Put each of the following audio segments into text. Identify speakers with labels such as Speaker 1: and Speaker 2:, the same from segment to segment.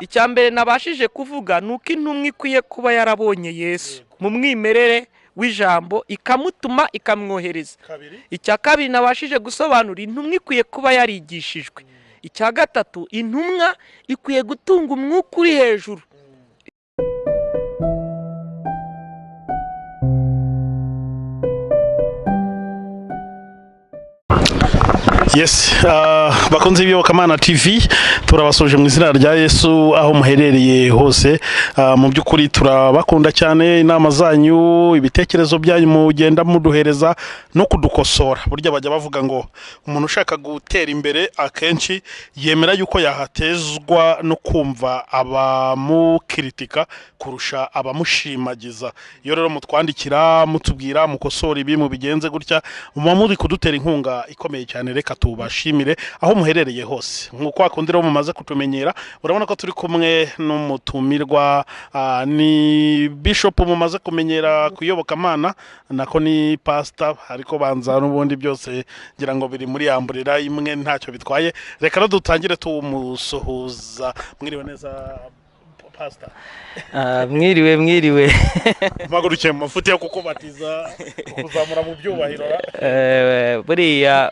Speaker 1: Icya mbere nabashije kuvuga ni uko intumwa ikwiye kuba yarabonye Yesu mu mwimerere w'ijambo, ikamutuma, ikamwohereza.
Speaker 2: Kabiri.
Speaker 1: Icya kabiri nabashije gusobanura, intumwa ikwiye kuba yarigishijwe. Icya gatatu, intumwa ikwiye gutunga umwuka uri hejuru.
Speaker 2: Yes, bakunze b'Iyobokamana TV, turabasuje mu izina rya Yesu aho muherereye hose. Mu by'ukuri turabakunda cyane, inama zanyu, ibitekerezo byanyu mugenda muduhereza no kudukosora. Burya bajya bavuga ngo umuntu ushaka gutera imbere akenshi yemera yuko yahatezwa no kumva abamukiritika kurusha abamushimagiza. Iyo rero mutwandikira mutubwira mukosora ibi, mubigenze gutya, muba muri kudutera inkunga ikomeye cyane. Reka tubashimire aho muherereye hose. Nk'uko hakundi rero mumaze kutumenyera, urabona ko turi kumwe n'umutumirwa, ni bishop mumaze kumenyera ku Iyobokamana, nako ni pastor, ariko banza n'ubundi byose ngira ngo biri muri yamburira imwe, ntacyo bitwaye. Reka rero dutangire tumusuhuza. Mwiriwe neza, pastor?
Speaker 1: Mwiriwe, mwiriwe.
Speaker 2: Mpagurukiye mu mafuti yo kukubatiza, kukuzamura mu byubahiro.
Speaker 1: Buriya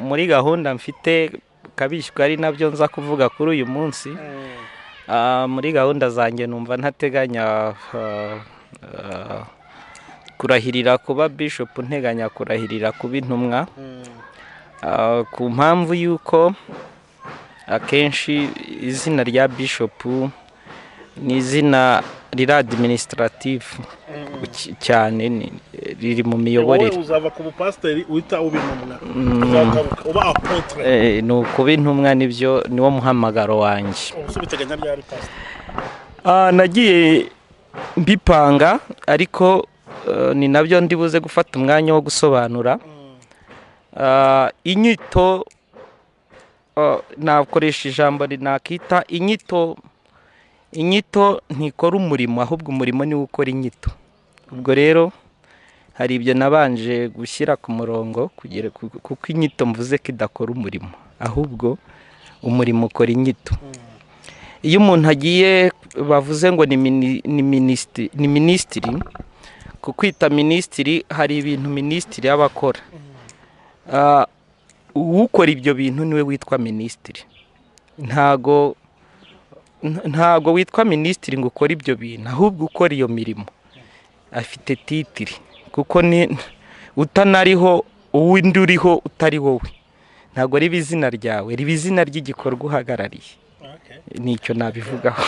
Speaker 1: muri gahunda mfite kabishywa, ari nabyo nza kuvuga kuri uyu munsi. Muri gahunda zanjye numva ntateganya kurahirira kuba bishop, nteganya kurahirira kuba intumwa, ku mpamvu y'uko akenshi izina rya bishop ni izina riri administrative cyane, riri mu miyoborere.
Speaker 2: Wowe uzava ku bupasiteri uhita uba intumwa, uzagaruka uba apôtre?
Speaker 1: Ni ukuba intumwa, nibyo, niwo muhamagaro wanjye.
Speaker 2: Ubu se ubiteganya ryari, pastor?
Speaker 1: Nagiye mbipanga, ariko ni nabyo ndi buze gufata umwanya wo gusobanura. Inyito, nakoresha ijambo nakita inyito. Inyito ntikora umurimo, ahubwo umurimo niwo ukora inyito. Ubwo rero hari ibyo nabanje gushyira ku murongo kugira, kuko inyito mvuze ko idakora umurimo, ahubwo umurimo ukora inyito. Iyo umuntu agiye, bavuze ngo ni minisitiri, ku kwita minisitiri hari ibintu minisitiri aba akora. Ukora ibyo bintu niwe witwa minisitiri. Ntago witwa minisitiri ngo ukore ibyo bintu, ahubwo ukora iyo mirimo afite titre, kuko ni utanariho uwundi uriho utari wowe, ntago riba izina ryawe, riba izina ry'igikorwa uhagarariye. Nicyo nabivugaho.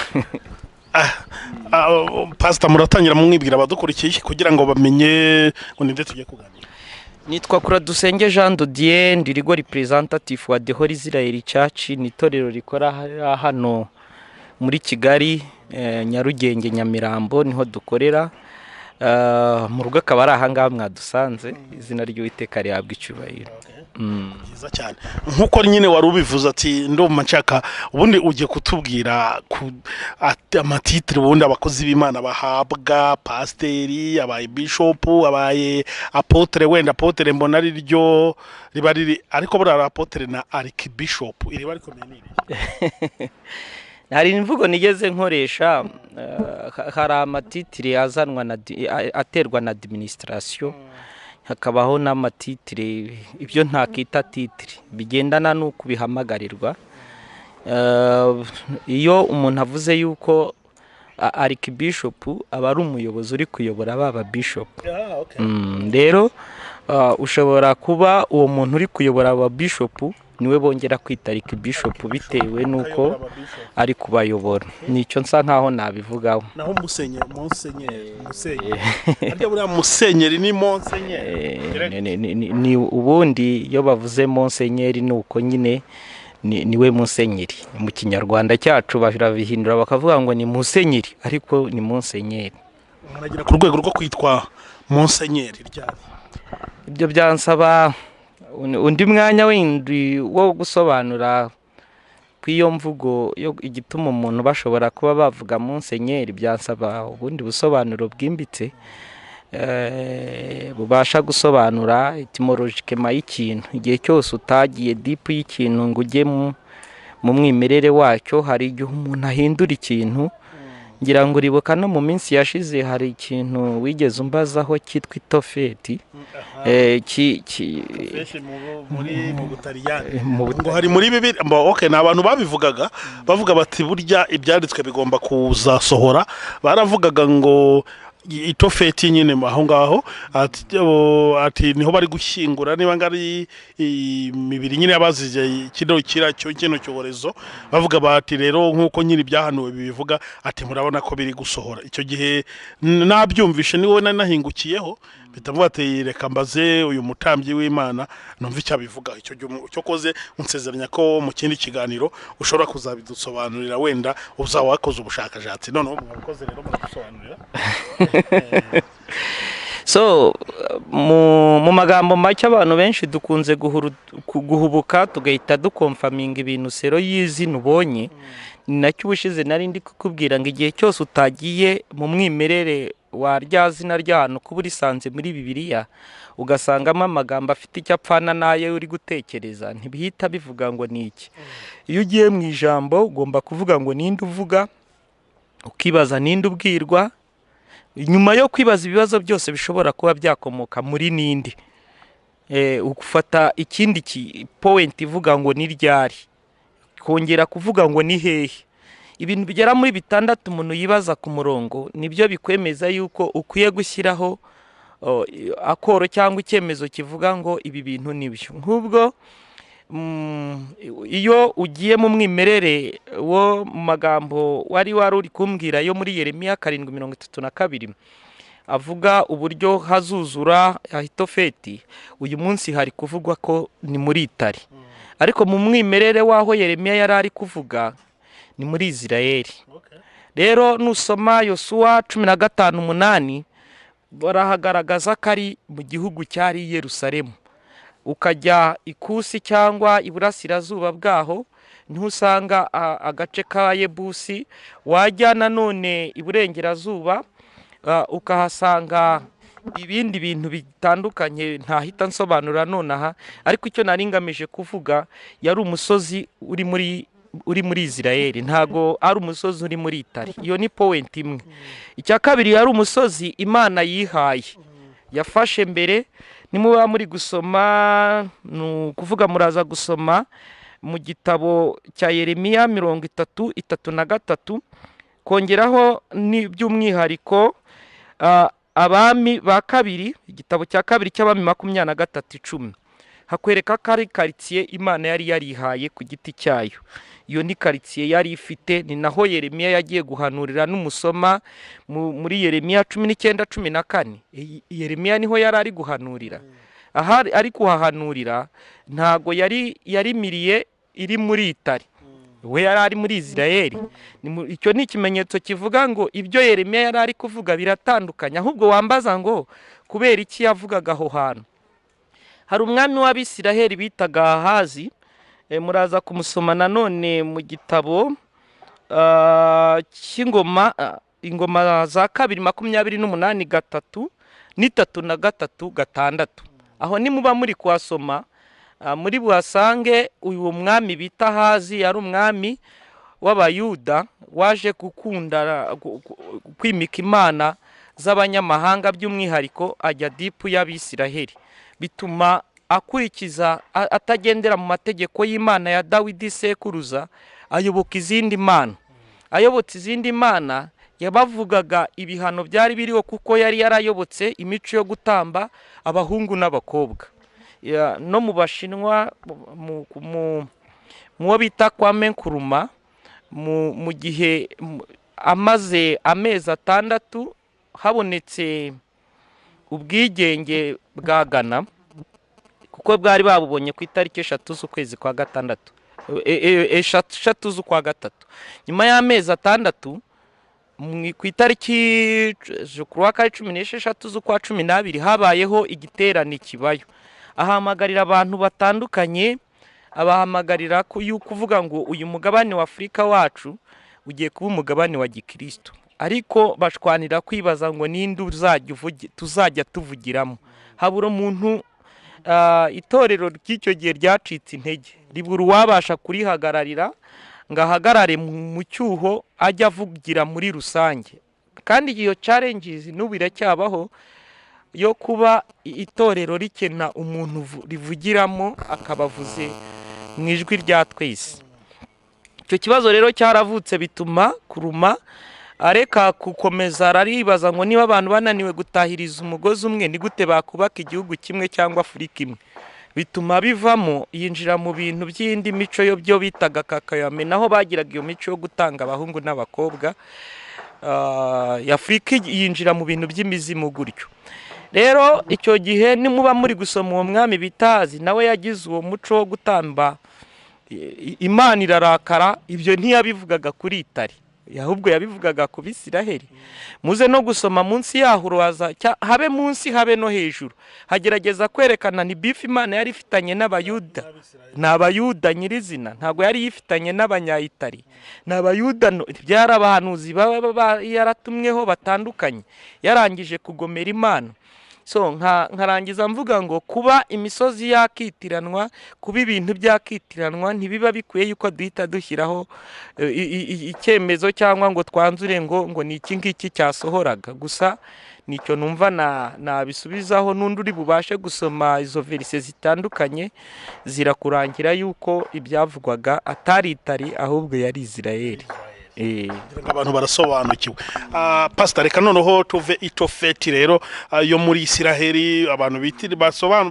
Speaker 2: Pastor, muratangira mumwibwira abadukurikiye kugira ngo bamenye ngo ninde tugiye kuganira.
Speaker 1: Nitwa Kuradusenge Jean de Dieu, ndi legal representative wa The Holy Israel Church, ni itorero rikora hano muri Kigali, Nyarugenge, Nyamirambo niho dukorera. Mu rugo akaba ari ahangaha mwadusanze. Izina ry'Uwiteka rihabwa icyubahiro.
Speaker 2: Byiza cyane. Nk'uko nyine wari ubivuze ati ndumva nshaka, ubundi ugiye kutubwira ku amatitre ubundi abakozi b'Imana bahabwa: pasiteri, abaye bishopu, abaye apôtre. Wenda apôtre mbona ari ryo riba riri, ariko buriya apôtre na archbishop iriba rikomeye ni irihe?
Speaker 1: Hari imvugo nigeze nkoresha, hari amatitre azanwa na aterwa na administration, hakabaho n'amatitre, ibyo ntakita titre, bigendana n'uko bihamagarirwa. Iyo umuntu avuze yuko archbishop, aba ari umuyobozi uri kuyobora baba bishop. Rero ushobora kuba uwo muntu uri kuyobora aba bishop niwe bongera kwita archbishop bitewe n'uko
Speaker 2: Ayobora aba bishop.
Speaker 1: ari kubayobora. Nicyo nsa nkaho nabivugaho.
Speaker 2: Naho musenyeri, monsenyeri, musenyeri, harya buriya musenyeri ni monsenyeri?
Speaker 1: Ni ubundi iyo bavuze monsenyeri ni uko nyine niwe musenyeri. Mu Kinyarwanda cyacu barabihindura bakavuga ngo ni musenyeri, ariko ni monsenyeri.
Speaker 2: Umuntu agera ku rwego rwo kwitwa monsenyeri ryari?
Speaker 1: Ibyo byansaba undi mwanya windi wo gusobanura kw'iyo mvugo yo igituma umuntu bashobora kuba bavuga monsenyeri. Byansaba ubundi busobanuro bwimbitse, bubasha gusobanura étymologiquement y'ikintu. Igihe cyose utagiye deep y'ikintu ngo ujye mu Mu mwimerere wacyo hari igihe umuntu ahindura ikintu. Ngira ngo uribuka no mu minsi yashize hari ikintu wigeze umbazaho cyitwa itofeti.
Speaker 2: Benshi muri mu Butaliyani.
Speaker 1: Mu
Speaker 2: Ngo hari muri bibiri mbo, okay, ni abantu babivugaga bavuga bati burya ibyanditswe bigomba kuzasohora. Baravugaga ngo itofeti nyine aho ngaho ati niho bari gushyingura niba ngo ari imibiri nyine y'abazize kino kira cyo kino cyorezo. Bavuga bati rero nk'uko nyine ibyahanuwe bibivuga, ati murabona ko biri gusohora. Icyo gihe nabyumvishe, ni wowe nari nahingukiyeho, mpita mvuga ati reka mbaze uyu mutambyi w'Imana numva icyo abivuga. Icyo gihe icyo koze unsezeranya ko mu kindi kiganiro ushobora kuzabidusobanurira, wenda uzaba wakoze ubushakashatsi. Noneho mwakoze rero muradusobanurira.
Speaker 1: So mu magambo make, abantu benshi dukunze guhubuka tugahita duconfirminga ibintu selon y'izina ubonye. Ni nacyo ubushize nari ndi kukubwira ngo igihe cyose utagiye mu mwimerere wa rya zina ry'ahantu kuba urisanze muri Bibiliya, ugasangamo amagambo afite icyo apfana n'ayo uri gutekereza, ntibihita bivuga ngo ni iki. Iyo ugiye mu ijambo ugomba kuvuga ngo ninde uvuga, ukibaza ninde ubwirwa. Nyuma yo kwibaza ibibazo byose bishobora kuba byakomoka muri ninde, ufata ikindi point ivuga ngo ni ryari, kongera kuvuga ngo ni hehe. Ibintu bigera muri bitandatu umuntu yibaza ku murongo nibyo bikwemeza yuko ukwiye gushyiraho akoro cyangwa icyemezo kivuga ngo ibi bintu nibyo. Nk'ubwo iyo ugiye mu mwimerere wo mu magambo wari uri kumbwira yo muri Yeremiya 7:32 avuga uburyo hazuzura Ahitofeti, uyu munsi hari kuvugwa ko ni muri Itali, ariko mu mwimerere w'aho Yeremiya yari ari kuvuga ni muri Isirayeli. Rero nusoma Yosuwa 15:8 barahagaragaza ko ari mu gihugu cyari i Yerusalemu. Ukajya ikusi cyangwa iburasirazuba bwaho niho usanga agace ka Yebusi. Wajya nanone iburengerazuba ukahasanga ibindi bintu bitandukanye ntahita nsobanura nonaha, ariko icyo nari ngamije kuvuga yari umusozi uri muri Isirayeli, ntago ari umusozi uri muri Itali. Iyo ni point imwe. Icya kabiri, yari umusozi Imana yihaye yafashe mbere. Nimuba muri gusoma, ni ukuvuga muraza gusoma mu gitabo cya Yeremiya 30:33, kongeraho ni by'umwihariko Abami ba Kabiri, igitabo cya kabiri cy'Abami 23:10, hakwereka ko ari karitsiye Imana yari yarihaye ku giti cyayo. Iyo ni karitsiye yari ifite, ni naho Yeremiya yagiye guhanurira. N'umusoma muri Yeremiya 19:14, Yeremiya niho yari ari guhanurira. Aha ari kuhahanurira ntago yari yarimiriye iri muri Itali, we yari ari muri Isirayeli. Icyo ni ikimenyetso kivuga ngo ibyo Yeremiya yari ari kuvuga biratandukanye. Ahubwo wambaza ngo kubera iki yavugaga aho hantu? Hari umwami w'Abisiraheli bitaga Ahazi. Muraza kumusoma nanone mu gitabo cy'ingoma, Ingoma za Kabiri 28:3 n'33:6. Aho nimuba muri kuhasoma muri buhasange uyu mwami bita Ahazi. Yari umwami w'Abayuda waje gukunda kwimika imana z'abanyamahanga, by'umwihariko ajya deep y'Abisiraheli, bituma akurikiza atagendera mu mategeko y'Imana ya Dawidi sekuruza, ayoboka izindi mana. Ayobotse izindi mana, yabavugaga ibihano byari biriho, kuko yari yarayobotse imico yo gutamba abahungu n'abakobwa. No mu Bashinwa, mu wo bita Kwame Nkrumah, mu gihe amaze amezi 6 habonetse ubwigenge bwa Ghana, kuko bwari babubonye ku itariki 3 z'ukwezi kwa gatandatu, 3 z'ukwa gatatu, nyuma y'amezi 6 ku itariki kuwa kane 16 z'ukwa 12 habayeho igiterane kibayo, ahamagarira abantu batandukanye, abahamagarira kuvuga ngo uyu mugabane wa Afurika wacu ugiye kuba umugabane wa gikristo. Ariko bashwanira kwibaza ngo ninde uzajya tuzajya tuvugiramo, habura umuntu. Itorero ry'icyo gihe ryacitse intege, ribura uwabasha kurihagararira ngo ahagarare mu cyuho ajya avugira muri rusange. Kandi iyo challenges n'ubu iracyabaho yo kuba itorero rikena umuntu rivugiramo akabavuze mu ijwi rya twese. Icyo kibazo rero cyaravutse, bituma Nkrumah areka gukomeza, araribaza ngo niba abantu bananiwe gutahiriza umugozi umwe, ni gute bakubaka igihugu kimwe cyangwa Afurika imwe? Bituma bivamo, yinjira mu bintu by'indi mico yo byo bitaga kakayame, naho bagiraga iyo mico yo gutanga abahungu n'abakobwa. Afurika yinjira mu bintu by'imizimu gutyo. Rero icyo gihe nimuba muri gusoma uwo mwami bitazi, nawe yagize uwo muco wo gutamba, Imana irarakara. Ibyo ntiyabivugaga kuri Itari, ahubwo yabivugaga ku Bisiraheli. Muze no gusoma munsi yaho uraza, habe munsi habe no hejuru, hagerageza kwerekana ni beef Imana yari ifitanye n'Abayuda. Ni Abayuda nyirizina, ntabwo yari yifitanye n'Abanyayitari, ni Abayuda. Byari abahanuzi baba yaratumweho batandukanye, yarangije kugomera Imana. So nkarangiza mvuga ngo kuba imisozi yakitiranwa, kuba ibintu byakitiranwa, ntibiba bikwiye yuko duhita dushyiraho icyemezo cyangwa ngo twanzure ngo ni iki ngiki cyasohoraga. Gusa nicyo numva nabisubizaho. N'undi uri bubashe gusoma izo versets zitandukanye, zirakurangira yuko ibyavugwaga atari Itari, ahubwo yari Isirayeli.
Speaker 2: Abantu barasobanukiwe. Pastor, reka noneho tuve itofeti rero yo muri Isiraheli. Abantu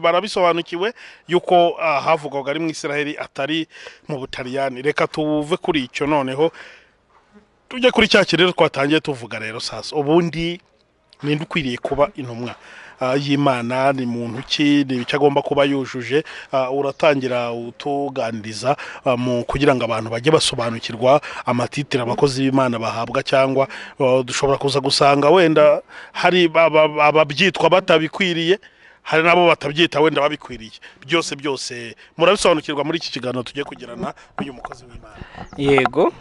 Speaker 2: barabisobanukiwe yuko havugwaga ari mu Isiraheli, atari mu Butaliyani. Reka tuve kuri icyo, noneho tujye kuri cya kintu rero twatangiye tuvuga. Rero sasa, ubundi ninde ukwiriye kuba intumwa y'Imana? Ni muntu ki? Ni icyo agomba kuba yujuje? Uratangira utuganiriza mu kugira ngo abantu bajye basobanukirwa amatitire abakozi b'Imana bahabwa, cyangwa dushobora kuza gusanga wenda hari ababyitwa batabikwiriye, hari n'abo batabyita wenda babikwiriye. Byose byose murabisobanukirwa muri iki kiganiro tugiye kugirana n'uyu mukozi w'Imana.
Speaker 1: Yego.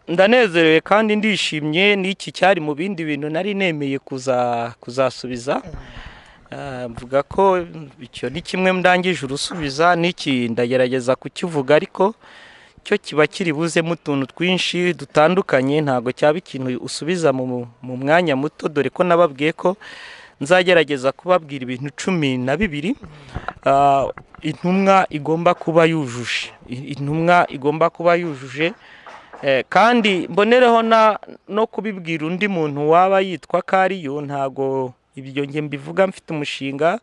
Speaker 1: Ndanezerewe kandi ndishimye. N'iki cyari mu bindi bintu nari nemeye kuzasubiza. Mvuga ko icyo ni kimwe ndangije urusubiza, n'iki ndagerageza kukivuga, ariko cyo kiba kiri buzemo utuntu twinshi dutandukanye, ntabwo cyaba ikintu usubiza mu mwanya muto, dore ko nababwiye ko nzagerageza kubabwira ibintu 12 intumwa igomba kuba yujuje. Intumwa igomba kuba yujuje. Kandi mbonereho no kubibwira undi muntu waba yitwa ko ariyo. Ntago ibyo njye mbivuga mfite umushinga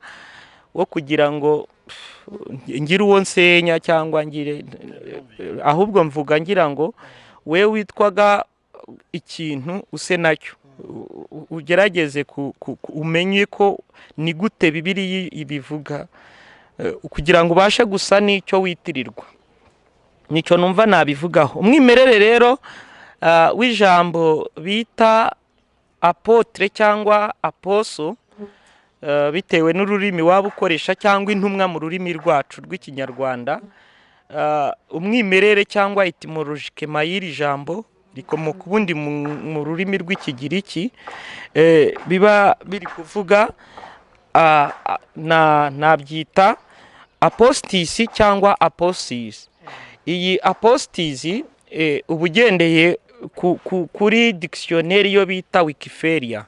Speaker 1: wo kugira ngo ngire uwo nsenya cyangwa ngire, ahubwo mvuga ngira ngo we witwaga ikintu use nacyo, ugerageze umenye ko ni gute Bibiliya ibivuga, kugira ngo ubashe gusa n'icyo witirirwa. Nicyo numva nabivugaho. Umwimerere rero w'ijambo bita apôtre cyangwa apostle, bitewe n'ururimi waba ukoresha, cyangwa intumwa mu rurimi rwacu rw'Ikinyarwanda, umwimerere cyangwa étymologiquement y'iri jambo rikomoka ubundi mu rurimi rw'Ikigiriki, biba biri kuvuga nabyita apostis cyangwa aposis. Iyi apostis, uba ugendeye kuri dictionnaire yo bita Wikipedia,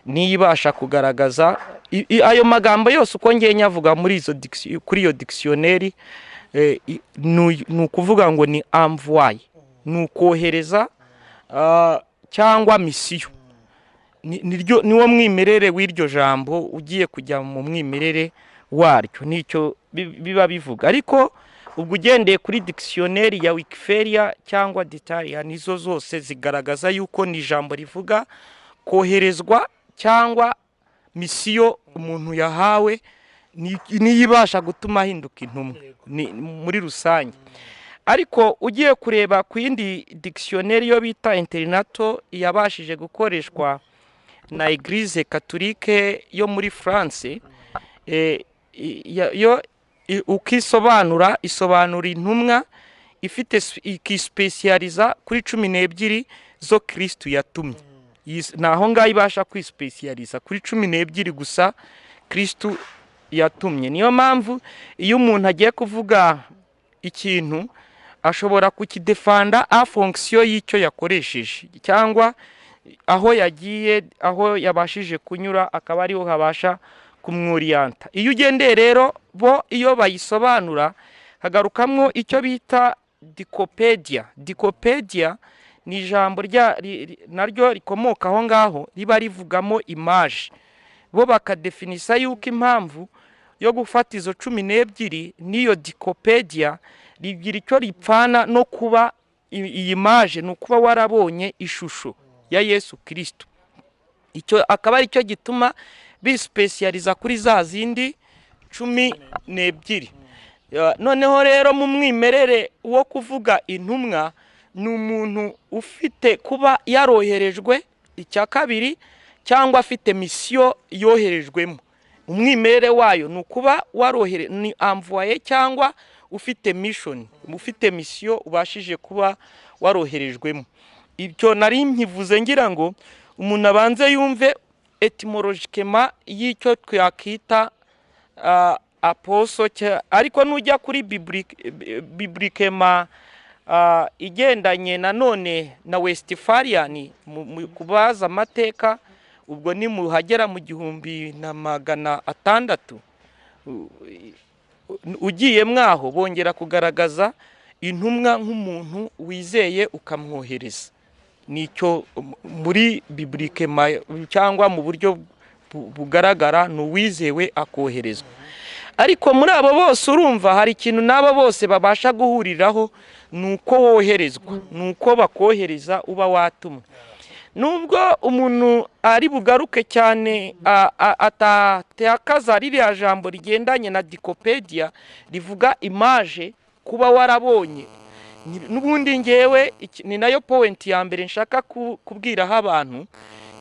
Speaker 1: niyo ibasha kugaragaza ayo magambo yose uko ngiye nyavuga muri izo kuri iyo dictionnaire. Ni ukuvuga ngo ni envoyé, ni ukohereza cyangwa mission. Niwo mwimerere w'iryo jambo. Ugiye kujya mu mwimerere waryo, nicyo biba bivuga. Ariko ubwo ugendeye kuri dictionnaire ya Wikipedia cyangwa Ditaria, nizo zose zigaragaza yuko ni ijambo rivuga koherezwa cyangwa mission umuntu yahawe, niyo ibasha gutuma ahinduka intumwa ni muri rusange. Ariko ugiye kureba ku yindi dictionnaire yo bita International, yabashije gukoreshwa na Église catholique yo muri France, yo uko isobanura, isobanura intumwa ifite ikisipesiyaliza kuri 12 zo Kirisitu yatumye. Ni aho ngaho ibasha kwisipesiyaliza kuri 12 gusa Kirisitu. yatumye. Niyo mpamvu iyo umuntu agiye kuvuga ikintu ashobora kukidefanda en fonction y'icyo yakoresheje cyangwa aho yagiye, aho yabashije kunyura, akaba ariho habasha kumwuriyanta. Iyo ugendeye rero bo iyo bayisobanura hagarukamwo icyo bita dikopedia. Dikopedia ni ijambo naryo rikomoka aho ngaho, riba rivugamo image. Bo bakadefinisa yuko impamvu yo gufata izo 12 n'iyo dikopedia rigira icyo ripfana no kuba iyi image, ni ukuba warabonye ishusho ya Yesu Kristo. Icyo akaba ari cyo gituma bisipesiyaliza kuri za zindi 12. Noneho rero mu mwimerere wo kuvuga intumwa, ni umuntu ufite kuba yaroherejwe, icya kabiri, cyangwa afite misiyo yoherejwemo. Umwimerere wayo ni ukuba warohere, ni envoyé cyangwa ufite mission, ufite misiyo ubashije kuba waroherejwemo. Ibyo nari nkivuze ngira ngo umuntu abanze yumve etymologiquement y'icyo twakita apostle, ariko nujya kuri bibliquement igendanye nanone na Westphalian mu kubaza amateka, ubwo ni muhagera mu 1600 ugiye mwaho, bongera kugaragaza intumwa nk'umuntu wizeye ukamwohereza. Nicyo muri bibliquement cyangwa mu buryo bugaragara ni uwizewe akoherezwa. Ariko muri abo bose urumva hari ikintu n'abo bose babasha guhuriraho, ni uko woherezwa, ni uko bakohereza, uba watumwe. Nubwo umuntu ari bugaruke cyane atatakaza ririya jambo rigendanye na dikopedia rivuga image, kuba warabonye. N'ubundi ngewe ni nayo point ya mbere nshaka kubwiraho abantu.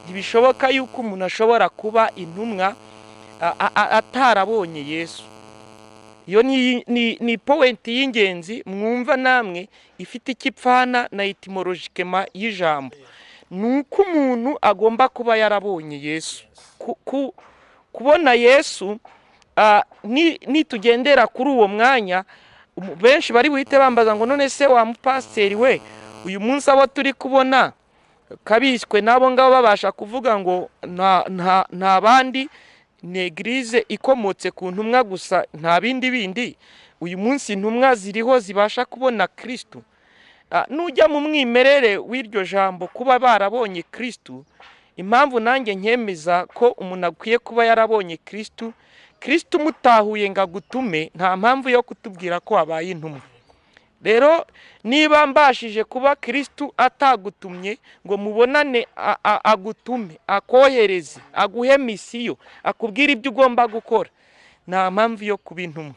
Speaker 1: Ntibishoboka yuko umuntu ashobora kuba intumwa atarabonye Yesu. Iyo ni point y'ingenzi mwumva namwe ifite ikipfana na etymologiquement y'ijambo, ni uko umuntu agomba kuba yarabonye Yesu. Kubona Yesu, nitugendera kuri uwo mwanya, benshi bari buhite bambaza ngo none se wa mupasiteri we, uyu munsi abo turi kubona kabishywe n'abo ngabo babasha kuvuga ngo nta bandi, ni église ikomotse ku ntumwa gusa, nta bindi bindi. Uyu munsi intumwa ziriho zibasha kubona Kristo. Nujya mu mwimerere w'iryo jambo kuba barabonye Kristo, impamvu nanjye nkemeza ko umuntu akwiye kuba yarabonye Kristo, Kristo umutahuye ngo agutume, nta mpamvu yo kutubwira ko wabaye intumwa. Rero niba mbashije kuba Kristo atagutumye ngo mubonane, agutume, akohereze, aguhe misiyo, akubwire ibyo ugomba gukora, nta mpamvu yo kuba intumwa.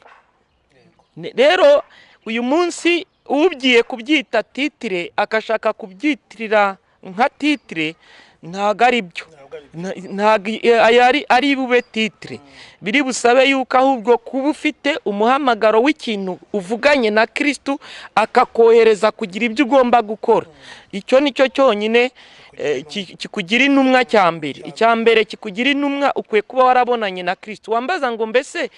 Speaker 1: Rero uyu munsi ugiye kubyita titre akashaka kubyitirira nka titre, ntabwo ari byo, ntabwo ari bube titre. Biri busabe yuko ahubwo kuba ufite umuhamagaro w'ikintu uvuganye na Kristo akakohereza kugira ibyo ugomba gukora. Icyo ni cyo cyonyine kikugira intumwa. Cya mbere, icya mbere kikugira intumwa, ukwiye kuba warabonanye na Kristo. Wambaza ngo mbese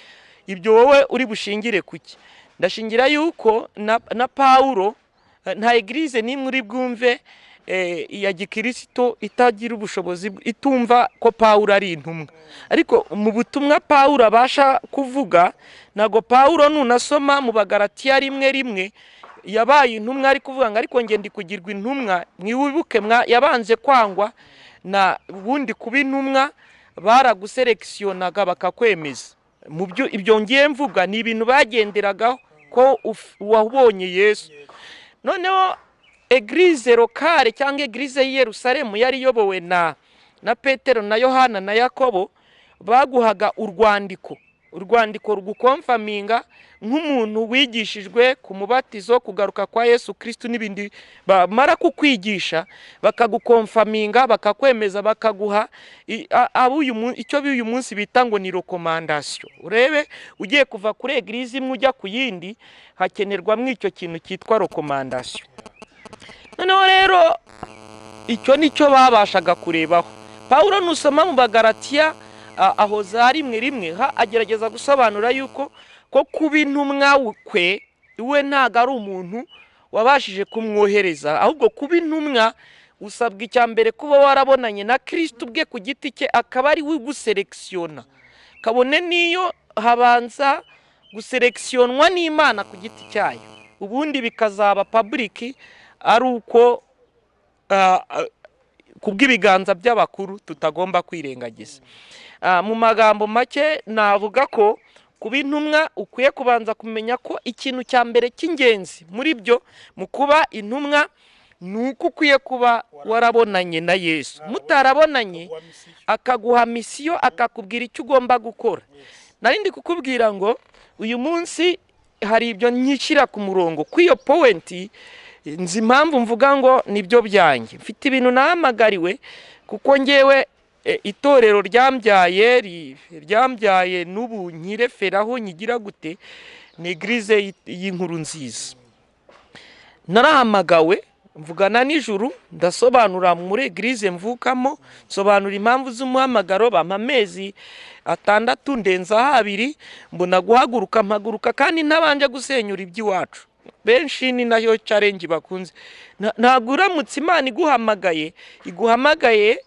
Speaker 1: ibyo wowe uri bushingire kuki? Ndashingira yuko na Paulo, nta église n'imwe uri bwumve ya gikirisito itagira ubushobozi, itumva ko Paulo ari intumwa. Ariko mu butumwa Paulo abasha kuvuga, ntabwo Paulo, nunasoma mu Bagaratiya 1:1, yabaye intumwa ari kuvuga ngo ariko njye ndi kugirwa intumwa. Mwibuke yabanze kwangwa na ubundi kuba intumwa baraguselekisiyonaga bakakwemeza. Mu byo ibyo ngiye mvuga ni ibintu bagenderagaho ko wabonye Yesu. Noneho église locale cyangwa église y'i Yerusalemu yari iyobowe na Petero na Yohana na Yakobo, baguhaga urwandiko rugukomfaminga nk'umuntu wigishijwe ku mubatizo, kugaruka kwa Yesu Kristo n'ibindi. Bamara kukwigisha bakagukomfaminga, bakakwemeza, bakaguha icyo uyu munsi bita ngo ni recommandation. Urebe ugiye kuva kuri église imwe ujya ku yindi, hakenerwamo icyo kintu cyitwa recommandation. Noneho rero icyo nicyo babashaga kurebaho. Paulo nusoma mu Bagaratiya Aho za rimwe rimwe agerageza gusobanura yuko ko kuba intumwa kwe we ntabwo ari umuntu wabashije kumwohereza, ahubwo kuba intumwa usabwa icya mbere kuba warabonanye na Kristo ubwe ku giti cye, akaba ari we uguselekisiyona, kabone n'iyo habanza guselekisiyonwa n'Imana ku giti cyayo, ubundi bikazaba public ari uko kubw'ibiganza by'abakuru tutagomba kwirengagiza. Mu magambo make navuga ko kuba intumwa ukwiye kubanza kumenya ko ikintu cya mbere cy'ingenzi muri byo mu kuba intumwa ni uko ukwiye kuba warabonanye na Yesu. Mutarabonanye akaguha misiyo, akakubwira icyo ugomba gukora. Nari ndi kukubwira ngo uyu munsi hari ibyo nyishyira ku murongo kw'iyo point, nzi impamvu mvuga ngo nibyo byanjye, mfite ibintu nahamagariwe, kuko ngewe itorero ryambyaye ryambyaye n'ubu nkireferaho nyigira gute, ni eglise y'inkuru nziza. Narahamagawe mvugana n'ijuru, ndasobanura muri eglise mvukamo, nsobanura impamvu z'umuhamagaro, bampa amezi 6 ndenzaho 2, mbona guhaguruka mpaguruka kandi ntabanje gusenyura iby'iwacu. Benshi ni nayo challenge bakunze. Ntabwo uramutse Imana iguhamagaye, iguhamagaye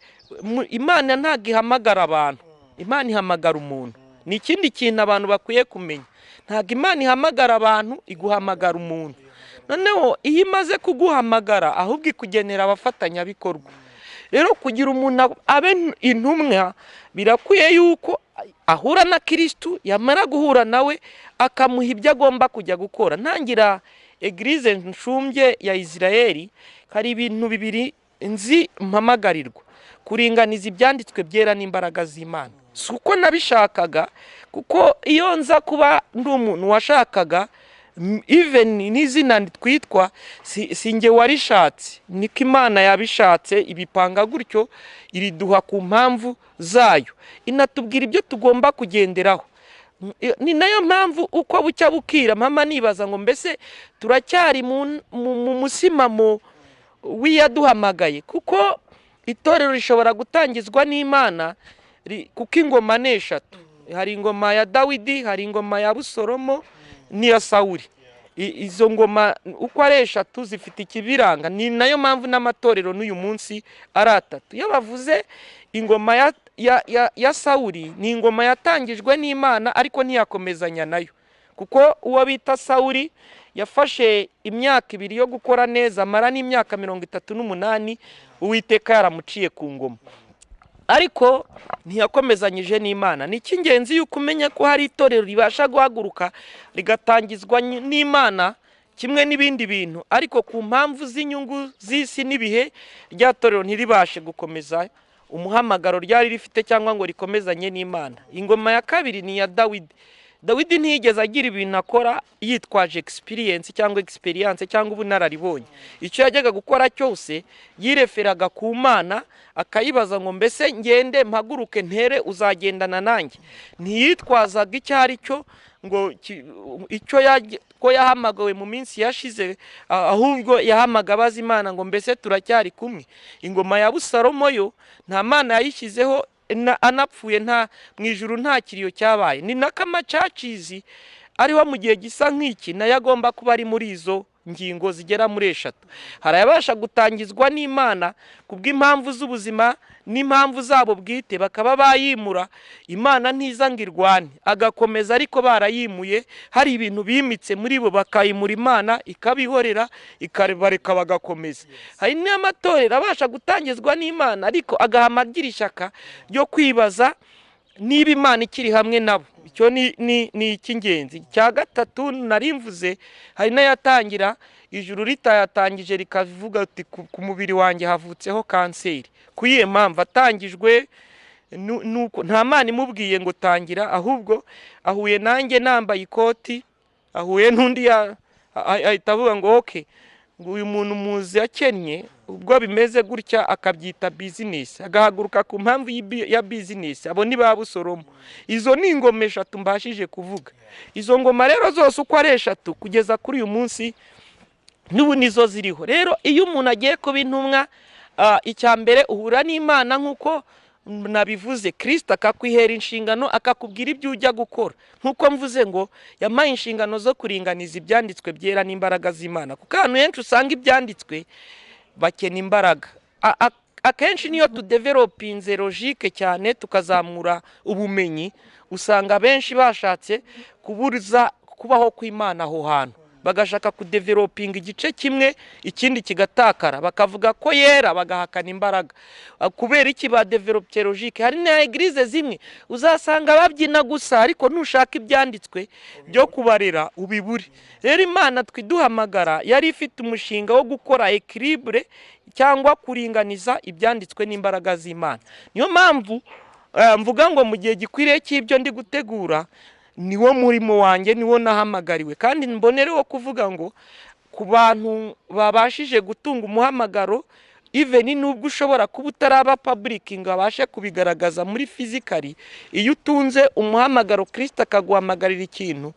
Speaker 1: Imana ntabwo ihamagara abantu, Imana ihamagara umuntu. Ni ikindi kintu abantu bakwiye kumenya, ntabwo Imana ihamagara abantu, iguhamagara umuntu. Noneho iyo imaze kuguhamagara ahubwo ikugenera abafatanyabikorwa. Rero kugira umuntu abe intumwa birakwiye yuko ahura na Kristo, yamara guhura nawe akamuha ibyo agomba kujya gukora. Ntangira eglise nshumbye ya Israeli, hari ibintu bibiri nzi mpamagarirwa: kuringaniza ibyanditswe byera n'imbaraga z'Imana. Si uko nabishakaga, kuko iyo nza kuba ndi umuntu washakaga, even n'izina twitwa si nge warishatse, niko Imana yabishatse, ibipanga gutyo, iriduha ku mpamvu zayo, inatubwira ibyo tugomba kugenderaho. Ni nayo mpamvu uko bucya bukira mama nibaza ngo mbese turacyari mu musimamo w'iyaduhamagaye, kuko itorero rishobora gutangizwa n'Imana, kuko ingoma ni eshatu: hari ingoma ya Dawidi, hari ingoma ya Abusalomo n'iya Sawuli. Izo ngoma uko ari eshatu zifite ikibiranga. Ni nayo mpamvu n'amatorero n'uyu munsi ari atatu. Iyo bavuze ingoma ya Sawuli, ni ingoma yatangijwe n'Imana ariko ntiyakomezanya nayo, kuko uwo bita Sawuli yafashe imyaka 2 yo gukora neza, amara n'imyaka 38 Uwiteka yaramuciye ku ngoma, ariko ntiyakomezanyije n'Imana. Ni icy'ingenzi yuko umenya ko hari itorero ribasha guhaguruka rigatangizwa n'Imana kimwe n'ibindi bintu, ariko ku mpamvu z'inyungu z'isi n'ibihe rya torero ntiribashe gukomeza umuhamagaro ryari rifite cyangwa ngo rikomezanye n'Imana. Ingoma ya kabiri ni iya Dawidi. Dawidi ntiyigeze agira ibintu akora yitwaje experience cyangwa experience cyangwa ubunararibonye. Icyo yajyaga gukora cyose yireferaga ku Mana, akayibaza ngo mbese ngende mpaguruke ntere uzagendana nanjye. Ntiyitwazaga icyo ari cyo ngo icyo ko yahamagawe mu minsi yashize, ahubwo yahamaga abaza Imana ngo mbese turacyari kumwe. Ingoma ya Abusalomo yo nta Mana yayishyizeho, anapfuye nta mu ijuru nta kiriyo cyabaye. Ni n'akamacacizi ariho mu gihe gisa nk'iki nayo agomba kuba ari muri izo ngingo zigera muri 3. Hari ayabasha gutangizwa n'Imana kubw'impamvu z'ubuzima n'impamvu zabo bwite, bakaba bayimura, Imana ntiza ngo irwane, agakomeza ariko barayimuye, hari ibintu bimitse muri bo bakayimura, Imana ikabihorera ikabareka bagakomeza. Hari n'amatorero abasha gutangizwa n'Imana ariko agahama agira ishyaka ryo kwibaza niba Imana ikiri hamwe nabo. Icyo ni icy'ingenzi. Icya gatatu narimvuze, hari n'ayatangira ijuru ritayatangije rikavuga ati ku mubiri wanjye havutseho kanseri. Ku iyihe mpamvu atangijwe? Nuko nta Mana imubwiye ngo tangira, ahubwo ahuye nanjye nambaye ikoti, ahuye n'undi ahita avuga ngo okay, ngo uyu muntu muzi akennye, ubwo bimeze gutya akabyita business, agahaguruka ku mpamvu ya business. Abo ni ba Abusalomo. Izo ni ingoma 3 mbashije kuvuga. Izo ngoma rero zose uko ari 3 kugeza kuri uyu munsi n'ubu nizo ziriho. Rero iyo umuntu agiye kuba intumwa, icya mbere uhura n'Imana nk'uko Nabivuze, Kirisito akakwihera inshingano, akakubwira ibyo ujya gukora. Nk'uko mvuze ngo yampaye inshingano zo kuringaniza ibyanditswe byera n'imbaraga z'Imana, kuko ahantu henshi usanga ibyanditswe bakena imbaraga. Akenshi niyo tudevelopinze logique cyane, tukazamura ubumenyi, usanga benshi bashatse kuburiza kubaho kw'Imana aho hantu, bagashaka kudevelopinga igice kimwe ikindi kigatakara, bakavuga ko yera bagahakana imbaraga. Kubera iki badevelopye logique? Hari na église zimwe uzasanga babyina gusa, ariko nushaka ibyanditswe byo kubarera ubibure. Rero Imana twiduhamagara yari ifite umushinga wo gukora équilibre cyangwa kuringaniza ibyanditswe n'imbaraga z'Imana. Niyo mpamvu mvuga ngo mu gihe gikwiriye cy'ibyo ndi gutegura, niwo murimo wanjye, niwo nahamagariwe. Kandi mbonereho kuvuga ngo ku bantu babashije gutunga umuhamagaro, even nubwo ushobora kuba utaraba public ngo abashe kubigaragaza muri physically, iyo utunze umuhamagaro, Kristo akaguhamagarira ikintu,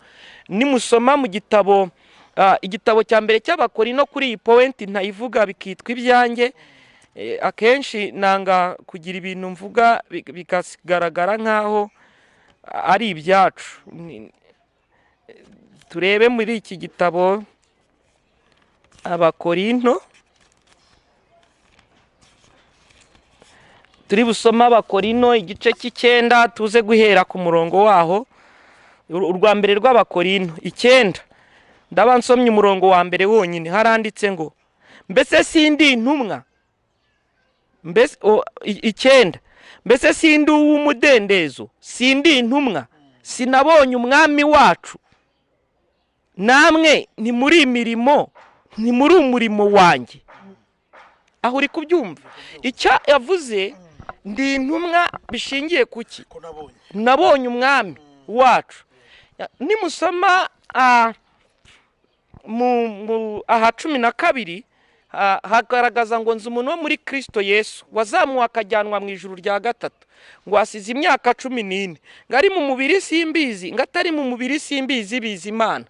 Speaker 1: nimusoma mu gitabo, igitabo cya mbere cy'Abakorino, kuri iyi point ntayivuga bikitwa ibyanjye. Akenshi nanga kugira ibintu mvuga bikagaragara nk'aho ari ibyacu. Turebe muri iki gitabo Abakorinto, turi busome Abakorino igice 9, tuze guhera ku murongo waho. Urwa mbere rw'Abakorino 9, ndaba nsomye umurongo wa mbere wonyine. Haranditse ngo: "Mbese sindi intumwa?" Mbese 9, "Mbese sindi uw'umudendezo? Sindi intumwa? Sinabonye Umwami wacu? Namwe ntimuri imirimo, ntimuri umurimo wanjye?" Aho uri kubyumva icyo yavuze? Ndi intumwa bishingiye ku ki?
Speaker 2: Ko nabonye.
Speaker 1: Nabonye Umwami wacu. Nimusoma mu aha 12, hagaragaza ngo: "Nzi umuntu wo muri Kirisito Yesu wazamuwe akajyanwa mu ijuru rya gatatu, ngo asize imyaka 14, ngo ari mu mubiri simbizi, ngo atari mu mubiri simbizi, bizi Imana,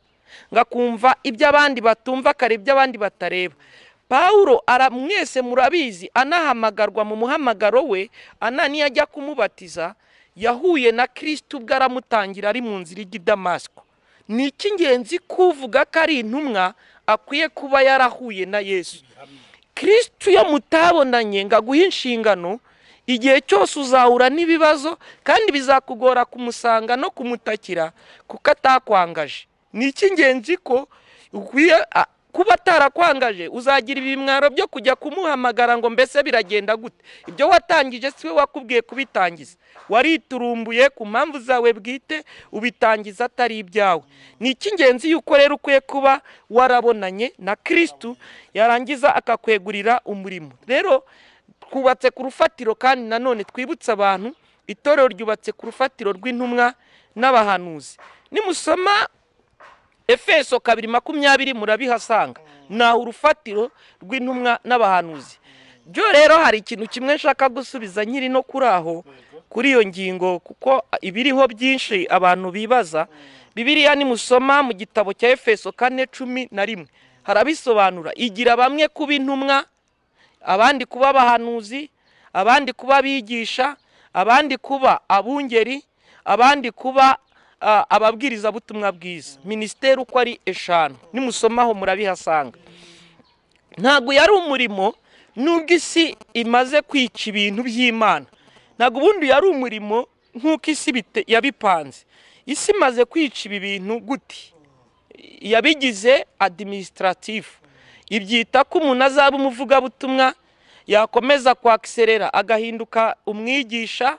Speaker 1: ngo akumva ibyo abandi batumva, akareba ibyo abandi batareba." Pawulo ara mwese murabizi, anahamagarwa mu muhamagaro we, Ananiya ajya kumubatiza, yahuye na Kirisito ubwo aramutangira ari mu nzira ijya i Damasiko. Ni icy'ingenzi kuvuga ko ari intumwa akwiye kuba yarahuye na Yesu Kirisito. Iyo mutabonanye ngo aguhe inshingano, igihe cyose uzahura n'ibibazo kandi bizakugora kumusanga no kumutakira kuko atakwangaje. Ni icy'ingenzi ko ukwiye kuba atarakwangaje, uzagira ibimwaro byo kujya kumuhamagara ngo: "Mbese biragenda gute?" Ibyo watangije si we wakubwiye kubitangiza, wariturumbuye ku mpamvu zawe bwite, ubitangiza atari ibyawe. Ni icy'ingenzi yuko rero ukwiye kuba warabonanye na Kirisitu, yarangiza akakwegurira umurimo. Rero twubatse ku rufatiro, kandi nanone twibutse abantu, itorero ryubatse ku rufatiro rw'intumwa n'abahanuzi. Nimusoma Efeso 2:20 murabihasanga, naho urufatiro rw'intumwa n'abahanuzi. Byo rero hari ikintu kimwe nshaka gusubiza nkiri no kuri aho, kuri iyo ngingo, kuko ibiriho byinshi abantu bibaza. Bibiliya nimusoma mu gitabo cya Efeso 4:11 harabisobanura: igira bamwe kuba intumwa, abandi kuba abahanuzi, abandi kuba abigisha, abandi kuba abungeri, abandi kuba ababwirizabutumwa bwiza. Minisiteri uko ari eshanu, nimusomaho murabihasanga. Ntabwo yari umurimo, nubwo isi imaze kwica ibintu by'Imana, ntabwo ubundi yari umurimo nk'uko isi yabipanze. Isi imaze kwica ibi bintu gute? Yabigize administratif, ibyita ko umuntu azaba umuvugabutumwa, yakomeza kwakiserera agahinduka umwigisha,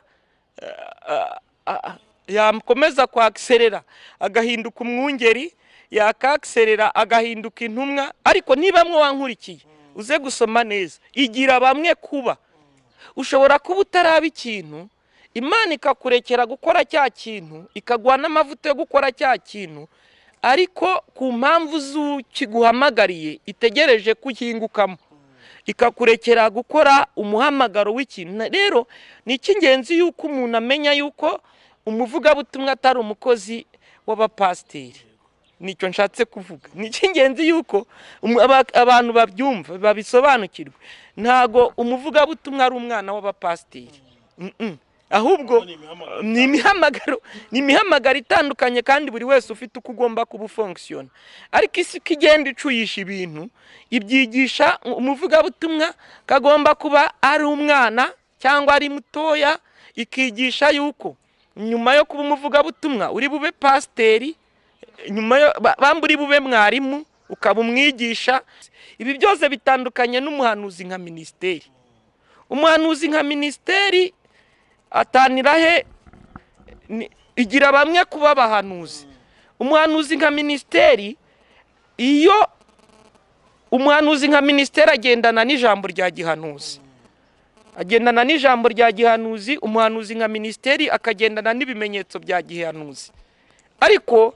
Speaker 1: yakomeza kwakiserera agahinduka umwungeri, yakakiserera agahinduka intumwa. Ariko niba mwe wankurikiye, uze gusoma neza, igira bamwe kuba. Ushobora kuba utaraba ikintu, Imana ikakurekera gukora cya kintu, ikaguha n'amavuta yo gukora cya kintu, ariko ku mpamvu z'ukiguhamagariye itegereje kuhingukamo, ikakurekera gukora umuhamagaro w'ikintu. Rero ni icy'ingenzi yuko umuntu amenya yuko umuvugabutumwa atari umukozi w'abapasiteri. Nicyo nshatse kuvuga. Ni icy'ingenzi yuko abantu babyumva, babisobanukirwe. Ntago umuvugabutumwa ari umwana w'abapasiteri. Ahubwo ni imihamagaro, ni imihamagaro itandukanye, kandi buri wese ufite uko ugomba kuba ufonkisiyona. Ariko isi uko igenda icuyisha ibintu, ibyigisha umuvugabutumwa kagomba kuba ari umwana cyangwa ari mutoya, ikigisha yuko nyuma yo kuba umuvugabutumwa uri bube pasiteri, nyuma yo bamba uri bube mwarimu, ukaba umwigisha. Ibi byose bitandukanye n'umuhanuzi nka minisiteri. Umuhanuzi nka minisiteri atanira he? Igira bamwe kuba abahanuzi. Umuhanuzi nka minisiteri, iyo umuhanuzi nka minisiteri agendana n'ijambo rya gihanuzi, agendana n'ijambo rya gihanuzi. Umuhanuzi nka minisiteri akagendana n'ibimenyetso bya gihanuzi. Ariko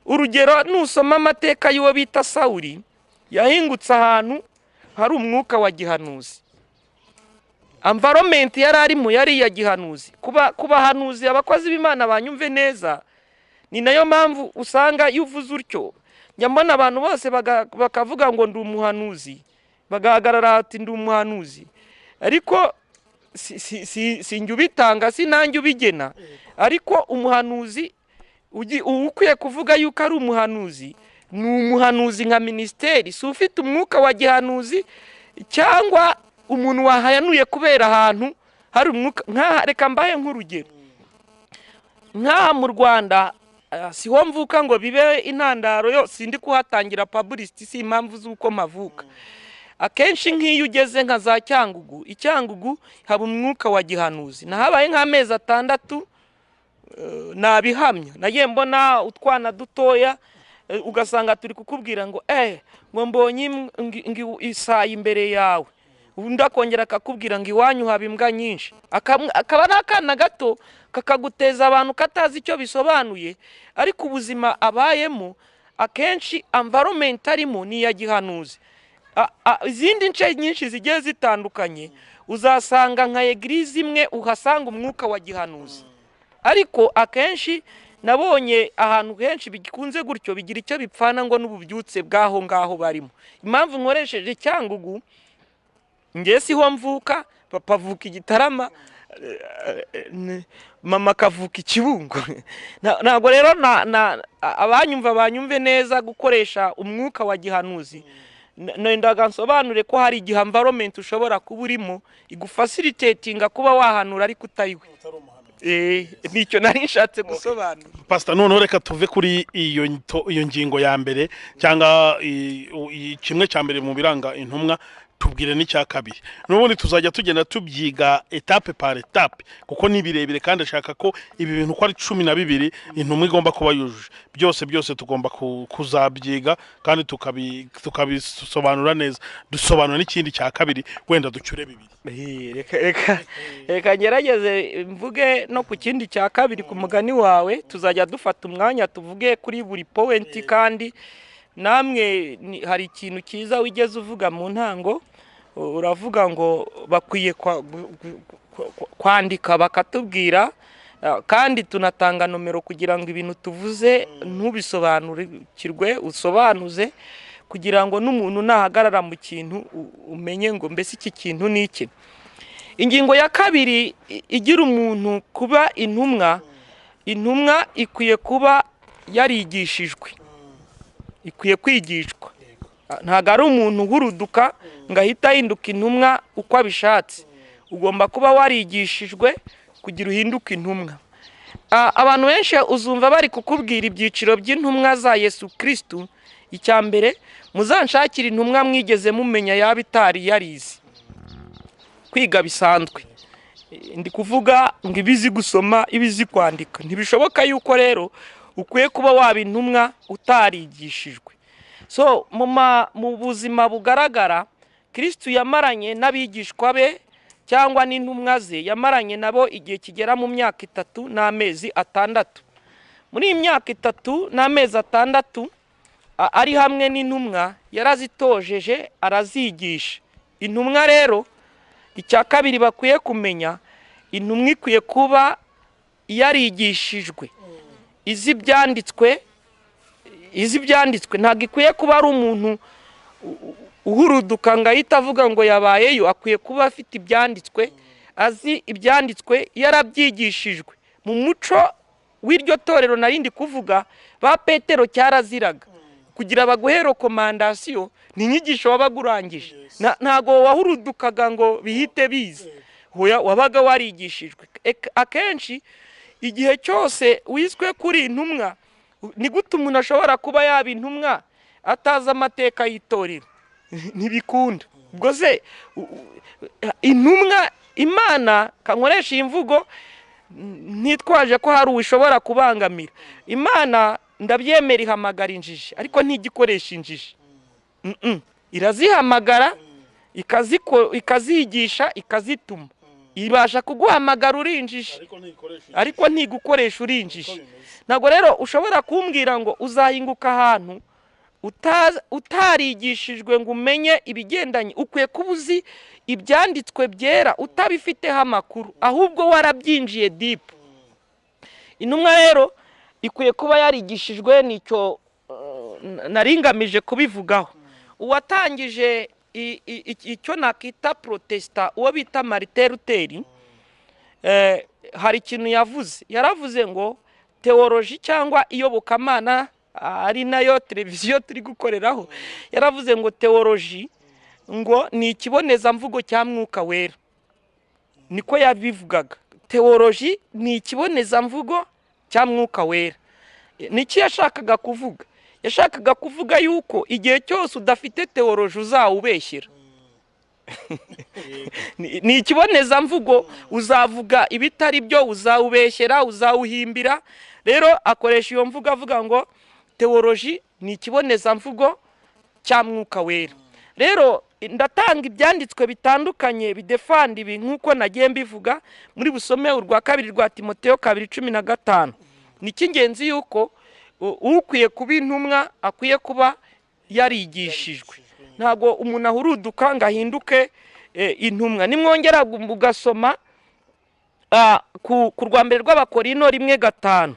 Speaker 1: urugero, nusoma amateka y'uwo bita Sawuli, yahingutse ahantu hari umwuka wa gihanuzi. Environment yari arimo yari iya gihanuzi. Kuba kubahanuzi, abakozi b'Imana banyumve neza, ni nayo mpamvu usanga iyo uvuze utyo, njya mbona abantu bose bakavuga ngo ndi umuhanuzi, bagahagarara ati ndi umuhanuzi, ariko si njye ubitanga, si nanjye ubigena. Ariko umuhanuzi ukwiye kuvuga yuko ari umuhanuzi ni umuhanuzi nka minisiteri, si ufite umwuka wa gihanuzi cyangwa umuntu wahanuye kubera ahantu hari umwuka. Nk'aha reka mbahe nk'urugero, nk'aha mu Rwanda, siho mvuka ngo bibe intandaro yo sindi kuhatangira publicity, si impamvu z'uko mpavuka. Akenshi nk'iyo ugeze nka za Cyangugu, i Cyangugu haba umwuka wa gihanuzi. Nahabaye nk'amezi 6, nabihamya. Nagiye mbona utwana dutoya, ugasanga turi kukubwira ngo ngo mbonye isayi imbere yawe, undi akongera akakubwira ngo iwanyu haba imbwa nyinshi. Akaba ari akana gato kakaguteza abantu katazi icyo bisobanuye, ariko ubuzima abayemo akenshi environment arimo ni iya gihanuzi. Izindi nce nyinshi zigiye zitandukanye uzasanga nka eglise imwe uhasanga umwuka wa gihanuzi. Ariko akenshi nabonye ahantu henshi bikunze gutyo bigira icyo bipfana ngo n'ububyutse bw'aho ngaho barimo. Impamvu nkoresheje Cyangugu, njye siho mvuka, papa avuka i Gitarama, mama akavuka i Kibungo. Ntabwo rero abanyumva banyumve neza, gukoresha umwuka wa gihanuzi nendaga nsobanure ko hari igihe environment ushobora kuba urimo igufacilitatinga kuba wahanura ariko utari we. Nicyo nari nshatse gusobanura.
Speaker 2: Pastor, noneho reka tuve kuri iyo ngingo ya mbere cyangwa kimwe cya mbere mu biranga intumwa, tubwire n'icya kabiri. N'ubundi tuzajya tugenda tubyiga etape par etape, kuko ni birebire, kandi ashaka ko ibi bintu uko ari 12 intumwa igomba kuba yujuje byose byose tugomba kuzabyiga kandi tukabisobanura neza. Dusobanura n'ikindi cya kabiri, wenda ducyure bibiri.
Speaker 1: Reka ngerageze mvuge no ku kindi cya kabiri ku mugani wawe. Tuzajya dufata umwanya tuvuge kuri buri point, kandi namwe hari ikintu cyiza wigeze uvuga mu ntango, uravuga ngo bakwiye kwandika bakatubwira, kandi tunatanga nomero kugira ngo ibintu tuvuze ntubisobanukirwe usobanuze, kugira ngo n'umuntu nahagarara mu kintu umenye ngo mbese iki kintu ni iki. Ingingo ya kabiri igira umuntu kuba intumwa, intumwa ikwiye kuba yarigishijwe, ikwiye kwigishwa. Ntabwo ari umuntu uhuruduka ngo ahite ahinduka intumwa uko abishatse. Ugomba kuba warigishijwe kugira uhinduke intumwa. Abantu benshi uzumva bari kukubwira ibyiciro by'intumwa za Yesu Kristu. Icya mbere, muzanshakire intumwa mwigeze mumenya yaba itari yarize kwiga bisanzwe. Ndi kuvuga ngo ibizi gusoma, ibizi kwandika. Ntibishoboka yuko rero ukwiye kuba waba intumwa utarigishijwe. So mu buzima bugaragara, Kristu yamaranye n'abigishwa be cyangwa n'intumwa ze, yamaranye nabo igihe kigera mu myaka 3 n'amezi 6. Muri iyi myaka 3 n'amezi 6 ari hamwe n'intumwa, yarazitojeje arazigisha. Intumwa rero, icya kabiri bakwiye kumenya, intumwa ikwiye kuba yarigishijwe, izi ibyanditswe, izi ibyanditswe. Ntabwo ikwiye kuba ari umuntu uhuruduka ngo ahite avuga ngo yabayeyo, akwiye kuba afite ibyanditswe, azi ibyanditswe, yarabyigishijwe mu muco w'iryo torero narindi kuvuga. Ba Petero cyaraziraga kugira baguhe recommandation, ni inyigisho wabaga urangije. Ntago wahurudukaga ngo bihite bize, wabaga warigishijwe. Akenshi igihe cyose wiswe kuri intumwa, ni gute umuntu ashobora kuba yaba intumwa atazi amateka y'itorero? Ntibikunda. Ubwo se intumwa Imana, kankoresha iyi mvugo ntitwaje ko hari ushobora kubangamira, Imana ndabyemera ihamagara injiji, ariko ntigikoresha injiji. Irazihamagara, ikazigisha, ikazituma. Ibasha kuguhamagara uri injiji, ariko ntigukoresha uri injiji. Ntabwo rero ushobora kumbwira ngo uzahinguka ahantu utarigishijwe ngo umenye ibigendanye. Ukwiye kuba uzi ibyanditswe byera utabifiteho amakuru, ahubwo warabyinjiye deep. Intumwa rero ikwiye kuba yarigishijwe, nicyo naringamije kubivugaho. Uwatangije icyo nakita protesta, uwo bita Martin Luther, hari ikintu yavuze. Yaravuze ngo teoloji cyangwa iyobokamana, ari nayo televiziyo turi gukoreraho, yaravuze ngo teoloji ngo ni ikibonezamvugo cya Mwuka Wera. Niko yabivugaga, teoloji ni ikibonezamvugo cya Mwuka Wera. Niki yashakaga kuvuga? Yashakaga kuvuga yuko igihe cyose udafite teoloji uzawubeshyera. Ni ikibonezamvugo, uzavuga ibitari byo, uzawubeshyera, uzawuhimbira. Rero akoresha iyo mvugo avuga ngo teoloji ni ikibonezamvugo cya Mwuka Wera. Rero ndatanga ibyanditswe bitandukanye bidefanda ibi nk'uko nagiye mbivuga muri busome urwa kabiri rwa Timoteyo 2:15. Ni icy'ingenzi yuko ukwiye kuba intumwa akwiye kuba yarigishijwe. Ntabwo umuntu ahuruduka ngo ahinduke intumwa. Nimwongera ugasoma ku rwa mbere rw'Abakorino 1:5,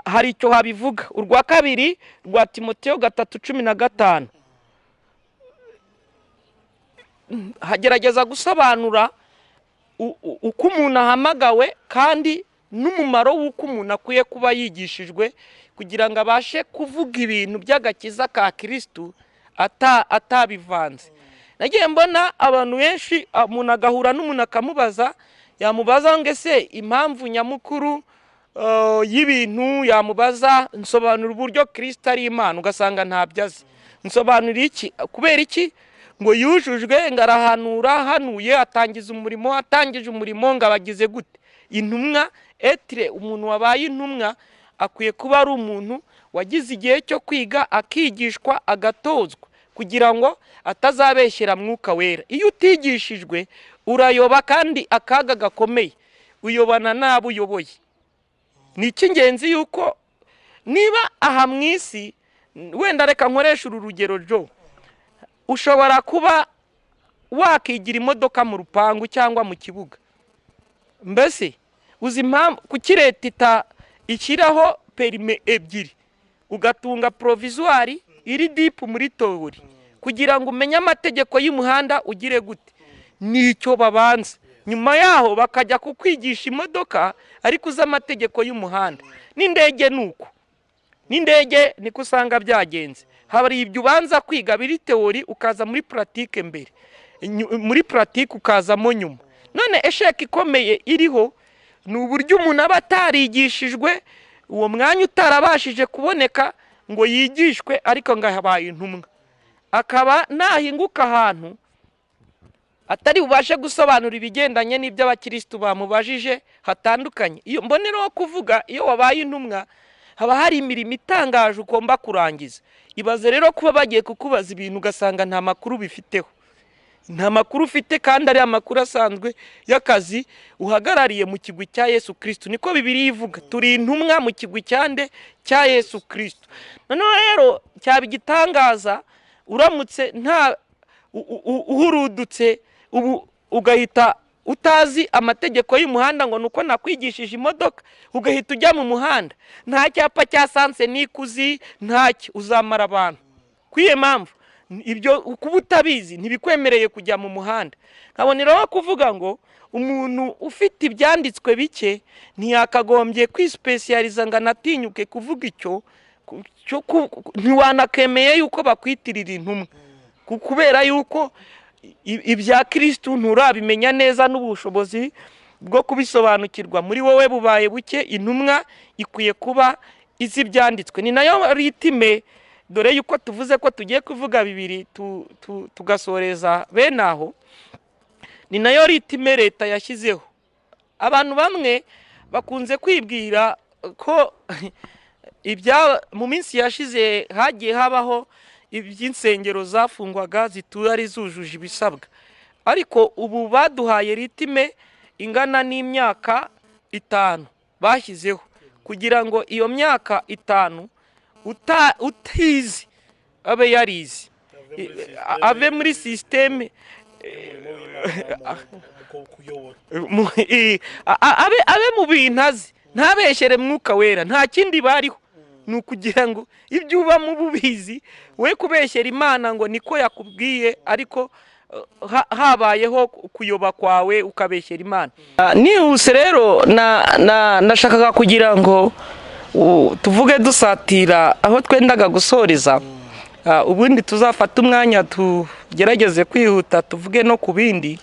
Speaker 1: hari icyo habivuga. Urwa kabiri rwa Timoteyo 3:15 hagerageza gusobanura uko umuntu ahamagawe kandi n'umumaro w'uko umuntu akwiye kuba yigishijwe kugira ngo abashe kuvuga ibintu by'agakiza ka Kristo atabivanze. Nagiye mbona abantu benshi, umuntu agahura n'umuntu akamubaza, yamubaza ngo ese impamvu nyamukuru y'ibintu, yamubaza nsobanura uburyo Kristo ari Imana, ugasanga ntabyo azi. Nsobanura iki? Kubera iki? Ngo yujujwe, ngo arahanura, hanuye, atangiza umurimo, atangije umurimo, ngo abagize gute? Intumwa etire, umuntu wabaye intumwa akwiye kuba ari umuntu wagize igihe cyo kwiga, akigishwa, agatozwa, kugira ngo atazabeshyera Mwuka Wera. Iyo utigishijwe urayoba, kandi akaga gakomeye, uyobana n'abo uyoboye. Ni icy'ingenzi yuko niba aha mu isi, wenda reka nkoresha uru rugero jo, ushobora kuba wakigira imodoka mu rupangu cyangwa mu kibuga. Mbese uzi impamvu kuki leta ishyiraho perime ebyiri, ugatunga provisoire iri dipu muri tewori, kugira ngo umenye amategeko y'umuhanda ugire gute? Nicyo babanza. Nyuma yaho bakajya kukwigisha imodoka, ariko uzi amategeko y'umuhanda. N'indege nuko, n'indege niko usanga byagenze. Hari ibyo ubanza kwiga biri tewori, ukaza muri pratique mbere, muri pratique ukazamo nyuma. None esheke ikomeye iriho ni uburyo umuntu aba atarigishijwe, uwo mwanya utarabashije kuboneka ngo yigishwe, ariko ngo ahabaye intumwa, akaba nahinguka ahantu atari bubashe gusobanura ibigendanye n'ibyo abakirisitu bamubajije hatandukanye. Iyo mboneraho kuvuga, iyo wabaye intumwa haba hari imirimo itangaje ugomba kurangiza. Ibaze rero kuba bagiye kukubaza ibintu ugasanga nta makuru bifiteho, nta makuru ufite, kandi ari amakuru asanzwe y'akazi uhagarariye mu kigwi cya Yesu Kristo. Niko Bibiliya ivuga, turi intumwa mu kigwi cyande cya Yesu Kristo. Noneho rero cyaba igitangaza uramutse nta uhurudutse ubu ugahita utazi amategeko y'umuhanda, ngo nuko nakwigishije imodoka, ugahita ujya mu muhanda nta cyapa cya sanse nikuzi, ntacyo, uzamara abantu. Kwiye mpamvu Ibyo kuba utabizi ntibikwemereye kujya mu muhanda. Nkaboneraho kuvuga ngo umuntu ufite ibyanditswe bike ntiyakagombye kwisipesiyariza ngo anatinyuke kuvuga icyo, ntiwanakemeye yuko bakwitirira intumwa, kubera yuko ibya Kristo nturabimenya neza n'ubushobozi bwo kubisobanukirwa muri wowe bubaye buke. Intumwa ikwiye kuba izi ibyanditswe. Ni nayo ritime, dore yuko tuvuze ko tugiye kuvuga bibiri tugasoreza bene aho, ni nayo ritime leta yashyizeho. Abantu bamwe bakunze kwibwira ko ibya mu minsi yashize hagiye habaho iby'insengero zafungwaga zitari zujuje ibisabwa, ariko ubu baduhaye ritime ingana n'imyaka 5 bashyizeho kugira ngo iyo myaka 5 utizi abe yarize, ave muri systeme, abe mu bintu azi, ntabeshere Mwuka Wera, nta kindi bariho. Ni ukugira ngo ibyo uba mu bubizi we kubeshyera Imana ngo niko yakubwiye, ariko habayeho kuyoba kwawe ukabeshyera Imana. Nihuse rero nashakaga kugira ngo tuvuge dusatira aho twendaga gusoreza, ubundi tuzafata umwanya tugerageze kwihuta tuvuge no ku bindi.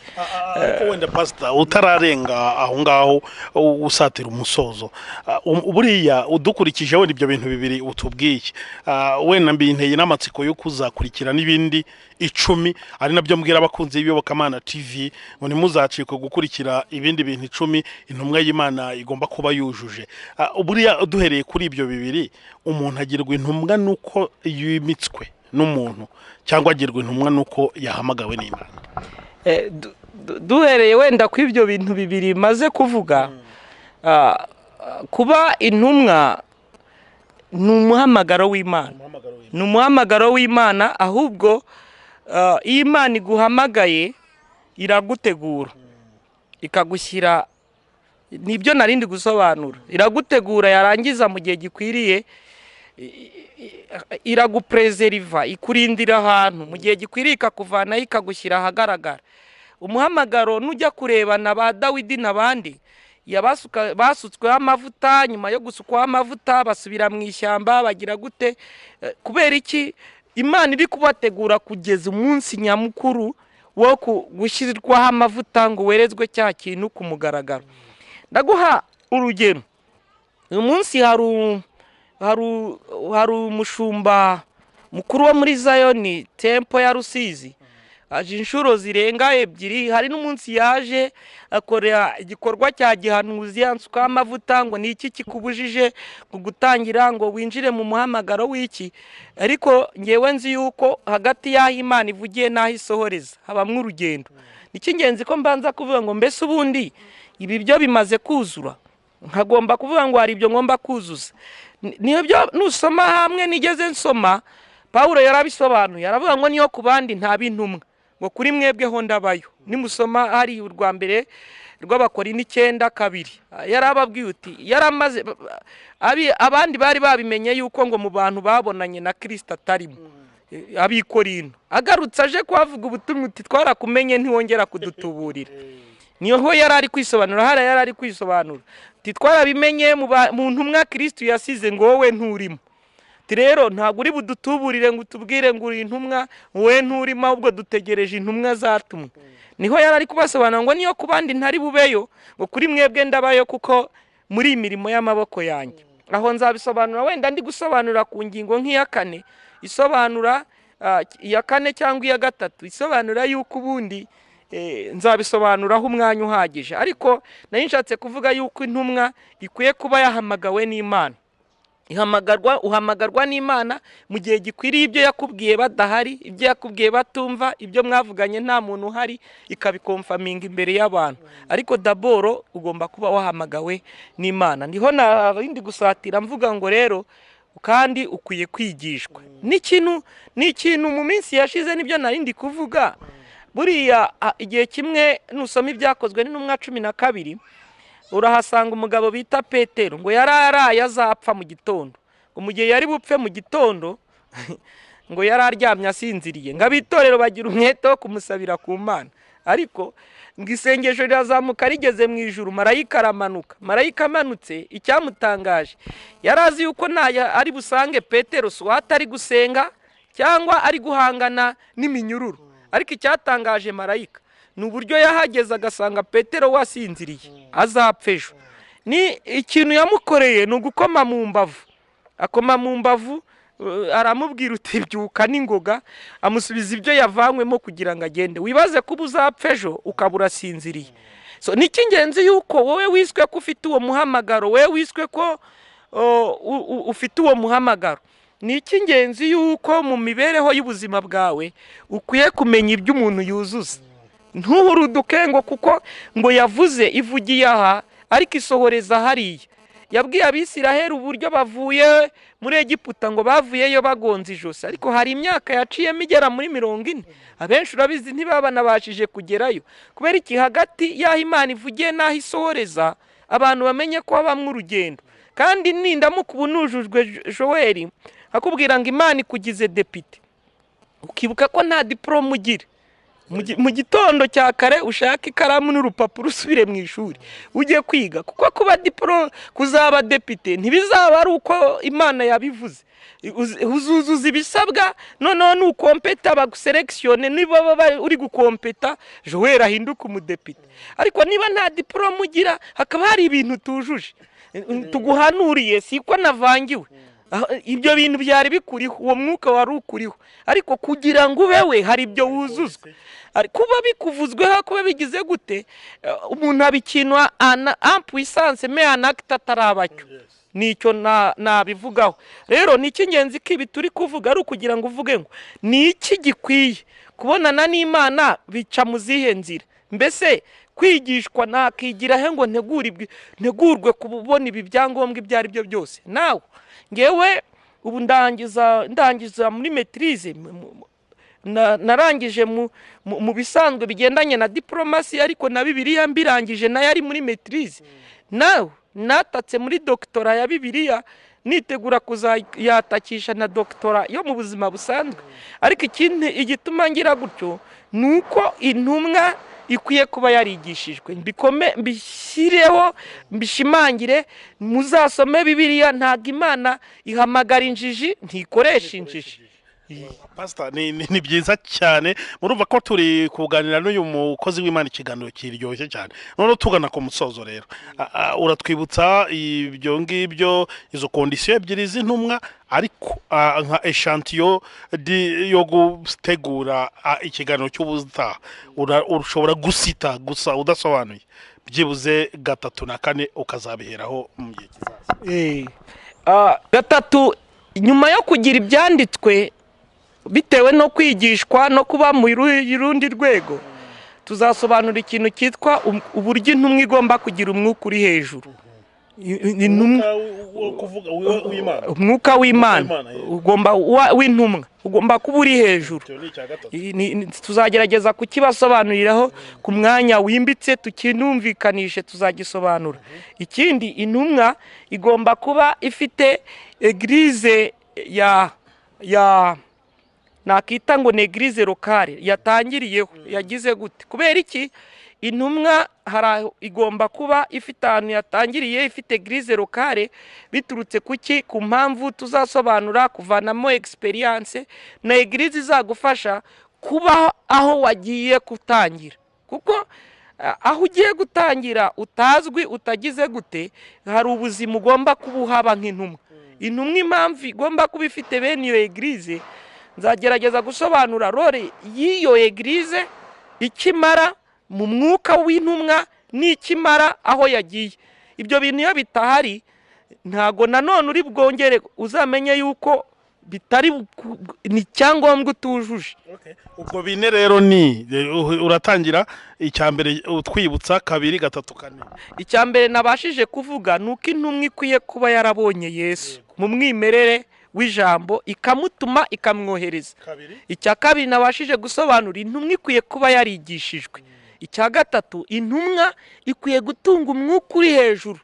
Speaker 2: Ariko wenda pastor utararenga aho ngaho usatira umusozo, buriya udukurikije wenda ibyo bintu bibiri utubwiye, wenda mbinteye n'amatsiko yo kuzakurikira n'ibindi 10, ari nabyo mbwira abakunzi b'Iyobokamana TV ngo ntimuzacikwe gukurikira ibindi bintu 10 intumwa y'Imana igomba kuba yujuje. Buriya duhereye kuri ibyo bibiri, umuntu agirwa intumwa nuko yimitswe n'umuntu, cyangwa agirwa intumwa nuko yahamagawe n'Imana?
Speaker 1: Duhereye wenda ku ibyo bintu bibiri maze kuvuga, kuba intumwa ni umuhamagaro w'Imana, ni umuhamagaro w'Imana. Ahubwo iyo Imana iguhamagaye iragutegura ikagushyira, nibyo narindi gusobanura, iragutegura yarangiza mu gihe gikwiriye iraguprezeriva, ikurindira ahantu mu gihe gikwiriye ikakuvanaho ikagushyira ahagaragara. Umuhamagaro nujya kurebana ba Dawidi n'abandi basutsweho amavuta, nyuma yo gusukwaho amavuta basubira mu ishyamba bagira gute? Kubera iki? Imana iri kubategura kugeza umunsi nyamukuru wo gushyirwaho amavuta ngo werezwe cya kintu ku mugaragaro. Ndaguha urugero, uyu munsi hari umushumba mukuru wo muri Zayoni Temple ya Rusizi, aje inshuro zirenga 2. Hari n'umunsi yaje akora igikorwa cya gihanuzi, yansuka amavuta ngo ni iki kikubujije gutangira ngo winjire mu muhamagaro w'iki. Ariko ngewe nzi yuko hagati y'aho Imana ivugiye n'aho isohoreza habamwe urugendo. Icy'ingenzi ko mbanza kuvuga ngo mbese ubundi ibi byo bimaze kuzura, nkagomba kuvuga ngo hari ibyo ngomba kuzuza. Nibyo nusoma hamwe nigeze nsoma, Paulo yarabisobanuye, aravuga ngo niyo ku bandi nta bintumwa, ngo kuri mwebwe ho ndabayo. Nimusoma hari urwa mbere rw'Abakorinto 9:2, yarababwiye uti yaramaze abandi bari babimenye yuko ngo mu bantu babonanye na Kristo atarimo, ab'Ikorinto. Agarutse aje kuhavuga ubutumwa uti twarakumenye ntiwongera kudutuburira. Niho yari ari kwisobanura, hari yari ari kwisobanura uti twarabimenye mu ntumwa Kristo yasize ngo wowe nturimo. Rero ntabwo uri budutuburire ngo utubwire ngo uri intumwa, wowe nturimo, ahubwo dutegereje intumwa zatumwe. Niho yari ari kubasobanura ngo niyo ku bandi ntari bubeyo, ngo kuri mwebwe ndabayo kuko muri imirimo y'amaboko yanjye. Aho nzabisobanura wenda ndi gusobanura ku ngingo nk'iya 4, isobanura iya 4 cyangwa iya 3, isobanura yuko ubundi nzabisobanuraho umwanya uhagije. Ariko nari nshatse kuvuga yuko intumwa ikwiye kuba yahamagawe n'Imana. Uhamagarwa n'Imana mu gihe gikwiriye, ibyo yakubwiye badahari, ibyo yakubwiye batumva, ibyo mwavuganye nta muntu uhari, ikabikomfaminga imbere y'abantu. Ariko daboro ugomba kuba wahamagawe n'Imana. Niho narindi gusatira mvuga ngo rero kandi ukwiye kwigishwa. Ni ikintu mu minsi yashize nibyo narindi kuvuga. Buriya igihe kimwe nusoma ibyakozwe n'intumwa 12, urahasanga umugabo bita Petero ngo yararaye azapfa mu gitondo. Ngo mu gihe yari bupfe mu gitondo, Ngo yari aryamye asinziriye, ngo ab'itorero bagira umwete wo kumusabira ku Mana, ariko ngo isengesho rirazamuka, rigeze mu ijuru marayika aramanuka. Marayika amanutse, icyamutangaje, yari azi yuko naya ari busange Petero swata ari gusenga cyangwa ari guhangana n'iminyururu, ariko icyatangaje marayika ni uburyo yahageze agasanga Petero wasinziriye azapfa ejo. Ni ikintu yamukoreye ni ugukoma mu mbavu, akoma mu mbavu, aramubwira uti: "Byuka n'ingoga." Amusubiza ibyo yavanywemo kugira ngo agende. Wibaze kuba uzapfa ejo ukaba urasinziriye. So, ni icy'ingenzi yuko wowe wiswe ko ufite uwo muhamagaro, wowe wiswe ko ufite uwo muhamagaro, ni icy'ingenzi yuko mu mibereho y'ubuzima bwawe ukwiye kumenya ibyo umuntu yuzuza. Ntuhuruduke ngo kuko ngo yavuze, ivugiye aha ariko isohoreza hariya. Yabwiye Abisiraheli uburyo bavuye muri Egiputa, ngo bavuyeyo bagonze ijosi, ariko hari imyaka yaciyemo igera muri 40. Abenshi urabizi ntibabanabashije kugerayo. Kubera iki? Hagati y'aho Imana ivugiye n'aho isohoreza, abantu bamenye ko habamwo urugendo. Kandi nindamuka ubu nujujwe Joel akubwira ngo Imana ikugize depite, ukibuka ko nta diporome ugira, mu gitondo cya kare ushaka ikaramu n'urupapuro, usubire mu ishuri ujye kwiga, kuko kuba diporo kuzaba depite ntibizaba ari uko Imana yabivuze. Uzuzuza ibisabwa, noneho nukompeta baguselekisiyone. Niba baba uri gukompeta, Joel ahinduke umudepite. Ariko niba nta diporome ugira, hakaba hari ibintu utujuje, tuguhanuriye, si ko navangiwe. Ibyo bintu byari bikuriho, uwo mwuka wari ukuriho, ariko kugira ngo ube we hari ibyo wuzuzwa. Kuba bikuvuzweho, kuba bigize gute, umuntu aba ikintu en puissance mais en acte atarabacyo. Nicyo nabivugaho. Rero ni icy'ingenzi ko ibi turi kuvuga ari ukugira ngo uvuge ngo ni iki gikwiye kubonana n'Imana, bica mu zihe nzira? Mbese kwigishwa nakigira he ngo ntegurwe kubona ibi byangombwa ibyo ari byo byose? Nawe ngewe ubu ndangiza muri maîtrise, narangije mu bisanzwe bigendanye na diporomasi, ariko na Bibiliya mbirangije nayo ari muri maîtrise. Nawe natatse muri doctorat ya Bibiliya, nitegura kuzayatakisha na doctorat yo mu buzima busanzwe. Ariko ikindi igituma ngira gutyo ni uko intumwa ikwiye kuba yarigishijwe. Mbikome, mbishyireho, mbishimangire. Muzasome Bibiliya, ntabwo Imana ihamagara injiji, ntikoresha injiji.
Speaker 2: Pastor, ni byiza cyane. Murumva ko turi kuganira n'uyu mukozi w'Imana, ikiganiro kiryoshye cyane. Noneho tugana ku musozo rero, uratwibutsa ibyo ngibyo, izo conditions ebyiri z'intumwa, ariko nka échantillon yo gutegura ikiganiro cy'ubutaha, ushobora gusita gusa udasobanuye byibuze gatatu na kane, ukazabiheraho mu gihe kizaza.
Speaker 1: Gatatu, nyuma yo kugira ibyanditswe bitewe no kwigishwa no kuba mu rundi rwego, tuzasobanura ikintu cyitwa uburyo intumwa igomba kugira umwuka uri hejuru. Intumwa
Speaker 2: Umwuka wo kuvuga w'Imana.
Speaker 1: Umwuka w'Imana
Speaker 2: W'Imana, yego.
Speaker 1: ugomba w'intumwa ugomba kuba uri hejuru.
Speaker 2: Icyo ni icya gatatu.
Speaker 1: Tuzagerageza kukibasobanuriraho ku mwanya wimbitse, tukinumvikanishe, tuzagisobanura. Ikindi, intumwa igomba kuba ifite église ya nakita ngo ni église locale yatangiriyeho, yagize gute. Kubera iki? Intumwa hari aho igomba kuba ifite ahantu yatangiriye, ifite église locale. Biturutse kuki? Ku mpamvu tuzasobanura, kuvanamo expérience na église izagufasha kuba aho wagiye gutangira, kuko aho ugiye gutangira utazwi, utagize gute, hari ubuzima ugomba kuba uhaba nk'intumwa. Intumwa impamvu igomba kuba ifite bene iyo église, nzagerageza gusobanura rôle y'iyo église, ikimara mu mwuka w'intumwa n'ikimara aho yagiye. Ibyo bintu iyo bitahari, ntago nanone uri bwongere uzamenye yuko bitari ni icyangombwa utujuje.
Speaker 2: Ubwo bine rero ni uratangira icya mbere utwibutsa, kabiri, gatatu, kane.
Speaker 1: Icya mbere nabashije kuvuga ni uko intumwa ikwiye kuba yarabonye Yesu mu mwimerere w'ijambo, ikamutuma, ikamwohereza.
Speaker 2: Kabiri.
Speaker 1: Icya kabiri nabashije gusobanura, intumwa ikwiye kuba yarigishijwe. Icya gatatu, intumwa ikwiye gutunga umwuka uri hejuru,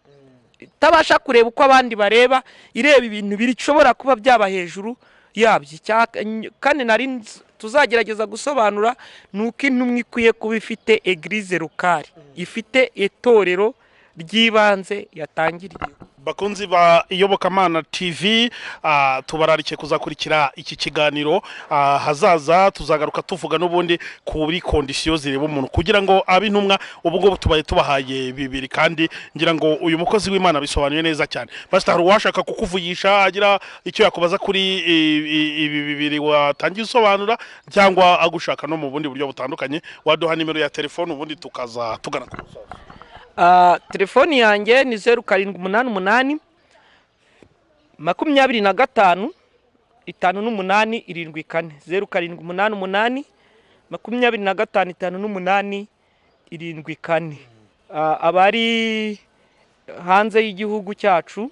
Speaker 1: itabasha kureba uko abandi bareba, ireba ibintu bishobora kuba byaba hejuru. yabyo. Kandi nari tuzagerageza gusobanura ni uko intumwa ikwiye kuba ifite église locale, ifite itorero ry'ibanze yatangiriye.
Speaker 2: Bakunzi ba Iyobokamana TV, tubararikiye kuzakurikira iki kiganiro hazaza. Tuzagaruka tuvuga n'ubundi kuri conditions zireba umuntu kugira ngo abe intumwa. Ubu ngubu tubaye tubahaye bibiri, kandi ngira ngo uyu mukozi w'Imana bisobanuye neza cyane. Pastor, hari uwashaka kukuvugisha agira icyo yakubaza kuri ibi bibiri watangiye usobanura, cyangwa agushaka no mu bundi buryo butandukanye, waduha nimero ya telefone, ubundi tukaza tugana ku musozo.
Speaker 1: Telefoni yanjye ni 0788 25 58 74, 0788 25 58 74. Abari hanze y'igihugu cyacu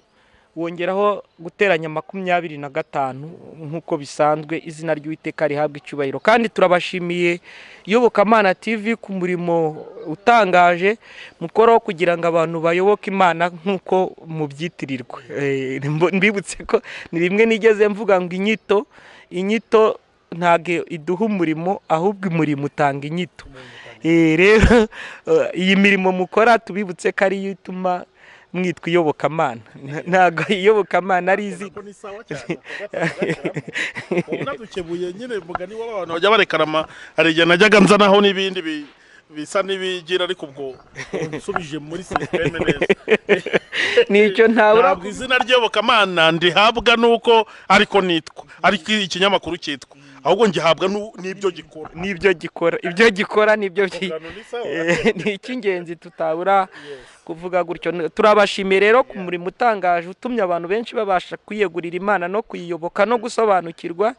Speaker 1: wongeraho guteranya 25 nk'uko bisanzwe. Izina ry'Uwiteka rihabwa icyubahiro. Kandi turabashimiye Iyobokamana TV ku murimo utangaje mukora kugira ngo abantu bayoboke Imana nk'uko mubyitirirwa. Mbibutse ko ni rimwe nigeze mvuga ngo inyito ntabwo iduha umurimo, ahubwo umurimo utanga inyito. Rero iyi mirimo mukora tubibutse ko ariyo ituma mwitwa Iyobokamana. Ntabwo Iyobokamana ari izina.
Speaker 2: Unadukebuye nyine mugani w'abantu bajya barekarama, hari igihe najyaga nzanaho n'ibindi bisa n'ibigira, ariko ubwo nsubije muri système neza.
Speaker 1: Nicyo ntabura.
Speaker 2: Ntabwo izina ry'Iyobokamana ndihabwa nuko ariko nitwa, ariko ikinyamakuru cyitwa, ahubwo ngihabwa n'ibyo gikora.
Speaker 1: N'ibyo gikora, ibyo gikora nibyo ni icy'ingenzi tutabura kuvuga gutyo. Turabashimiye rero ku murimo utangaje utumye abantu benshi babasha kwiyegurira Imana no kuyiyoboka no gusobanukirwa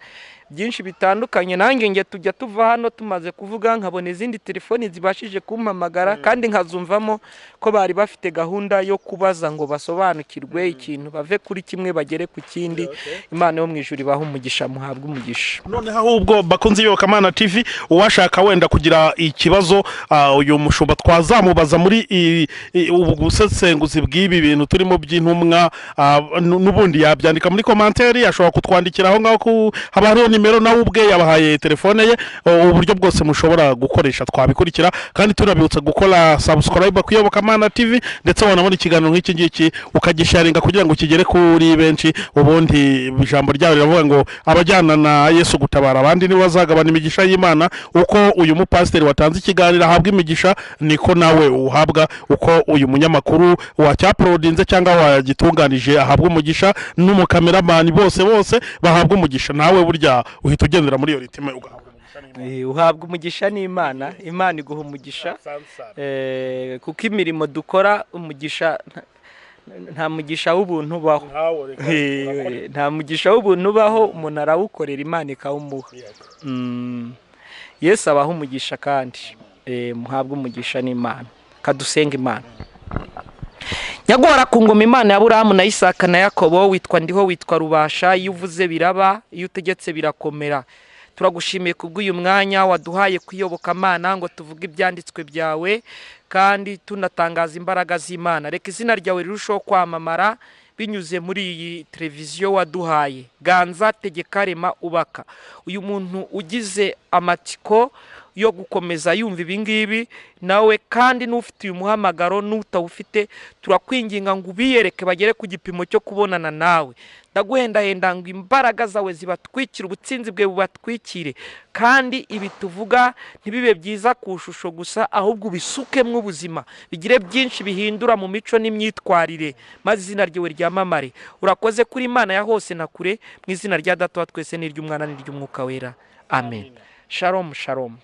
Speaker 1: byinshi bitandukanye. Nanjye nge tujya tuva hano tumaze kuvuga nkabona izindi telefoni zibashije kumpamagara, kandi nkazumvamo ko bari bafite gahunda yo kubaza ngo basobanukirwe ikintu, bave kuri kimwe bagere ku kindi. Imana yo mu ijuru ibahe umugisha, muhabwe umugisha.
Speaker 2: Noneho ahubwo bakunze Iyobokamana TV, uwashaka wenda kugira ikibazo uyu mushumba twazamubaza muri ubu busesenguzi bw'ibi bintu turimo by'intumwa, n'ubundi yabyandika muri commentaire, ashobora kutwandikira aho ngaho, haba hariho nimero, nawe ubwe yabahaye telefone ye. Uburyo bwose mushobora gukoresha twabikurikira. Kandi turabibutsa gukora subscribe ku Iyobokamana TV, ndetse wanabona ikiganiro nk'iki ngiki ukagisharinga kugira ngo kigere kuri benshi. Ubundi ijambo ryawe riravuga ngo abajyana na Yesu gutabara abandi nibo bazagabana imigisha y'Imana. Uko uyu mupasiteri watanze ikiganiro ahabwa imigisha, niko nawe uhabwa. Uko uyu munyamakuru wacyaporodinze cyangwa wagitunganije ahabwa umugisha, n'umukameramani, bose bose bahabwa umugisha. Nawe burya uhita ugendera muri iyo rythme ugahabwa umugisha n'Imana.
Speaker 1: Uhabwa umugisha n'Imana, Imana iguha umugisha, kuko imirimo dukora umugisha nta mugisha w'ubuntu ubaho. Nta mugisha w'ubuntu ubaho, umuntu arawukorera Imana ikawumuha. Yesu abaha umugisha kandi muhabwe umugisha n'Imana. Kadusenga Imana. Nyagora ku ngoma Imana ya Aburahamu na Isaka na Yakobo, witwa Ndiho, witwa Rubasha, iyo uvuze biraba, iyo utegetse birakomera. Turagushimiye kubw'uyu mwanya waduhaye kwiyobokamana ngo tuvuge ibyanditswe byawe kandi tunatangaza imbaraga z'Imana. Reka izina ryawe rirusheho kwamamara binyuze muri iyi televiziyo waduhaye. Ganza, tegeka, rema, ubaka. Uyu muntu ugize amatsiko yo gukomeza yumva ibingibi nawe, kandi n'ufite uyu muhamagaro n'utawufite, turakwinginga ngo ubiyereke bagere ku gipimo cyo kubonana nawe. Ndaguhendahenda ngo imbaraga zawe zibatwikire, ubutsinzi bwe bubatwikire, kandi ibi tuvuga ntibibe byiza ku shusho gusa, ahubwo ubisukemo ubuzima, bigire byinshi bihindura mu mico n'imyitwarire, maze izina ryawe ryamamare. Urakoze kuri Imana ya hose na kure, mu izina rya Data wa twese n'iry'Umwana n'iry'Umwuka Wera, amen. Shalom, shalom.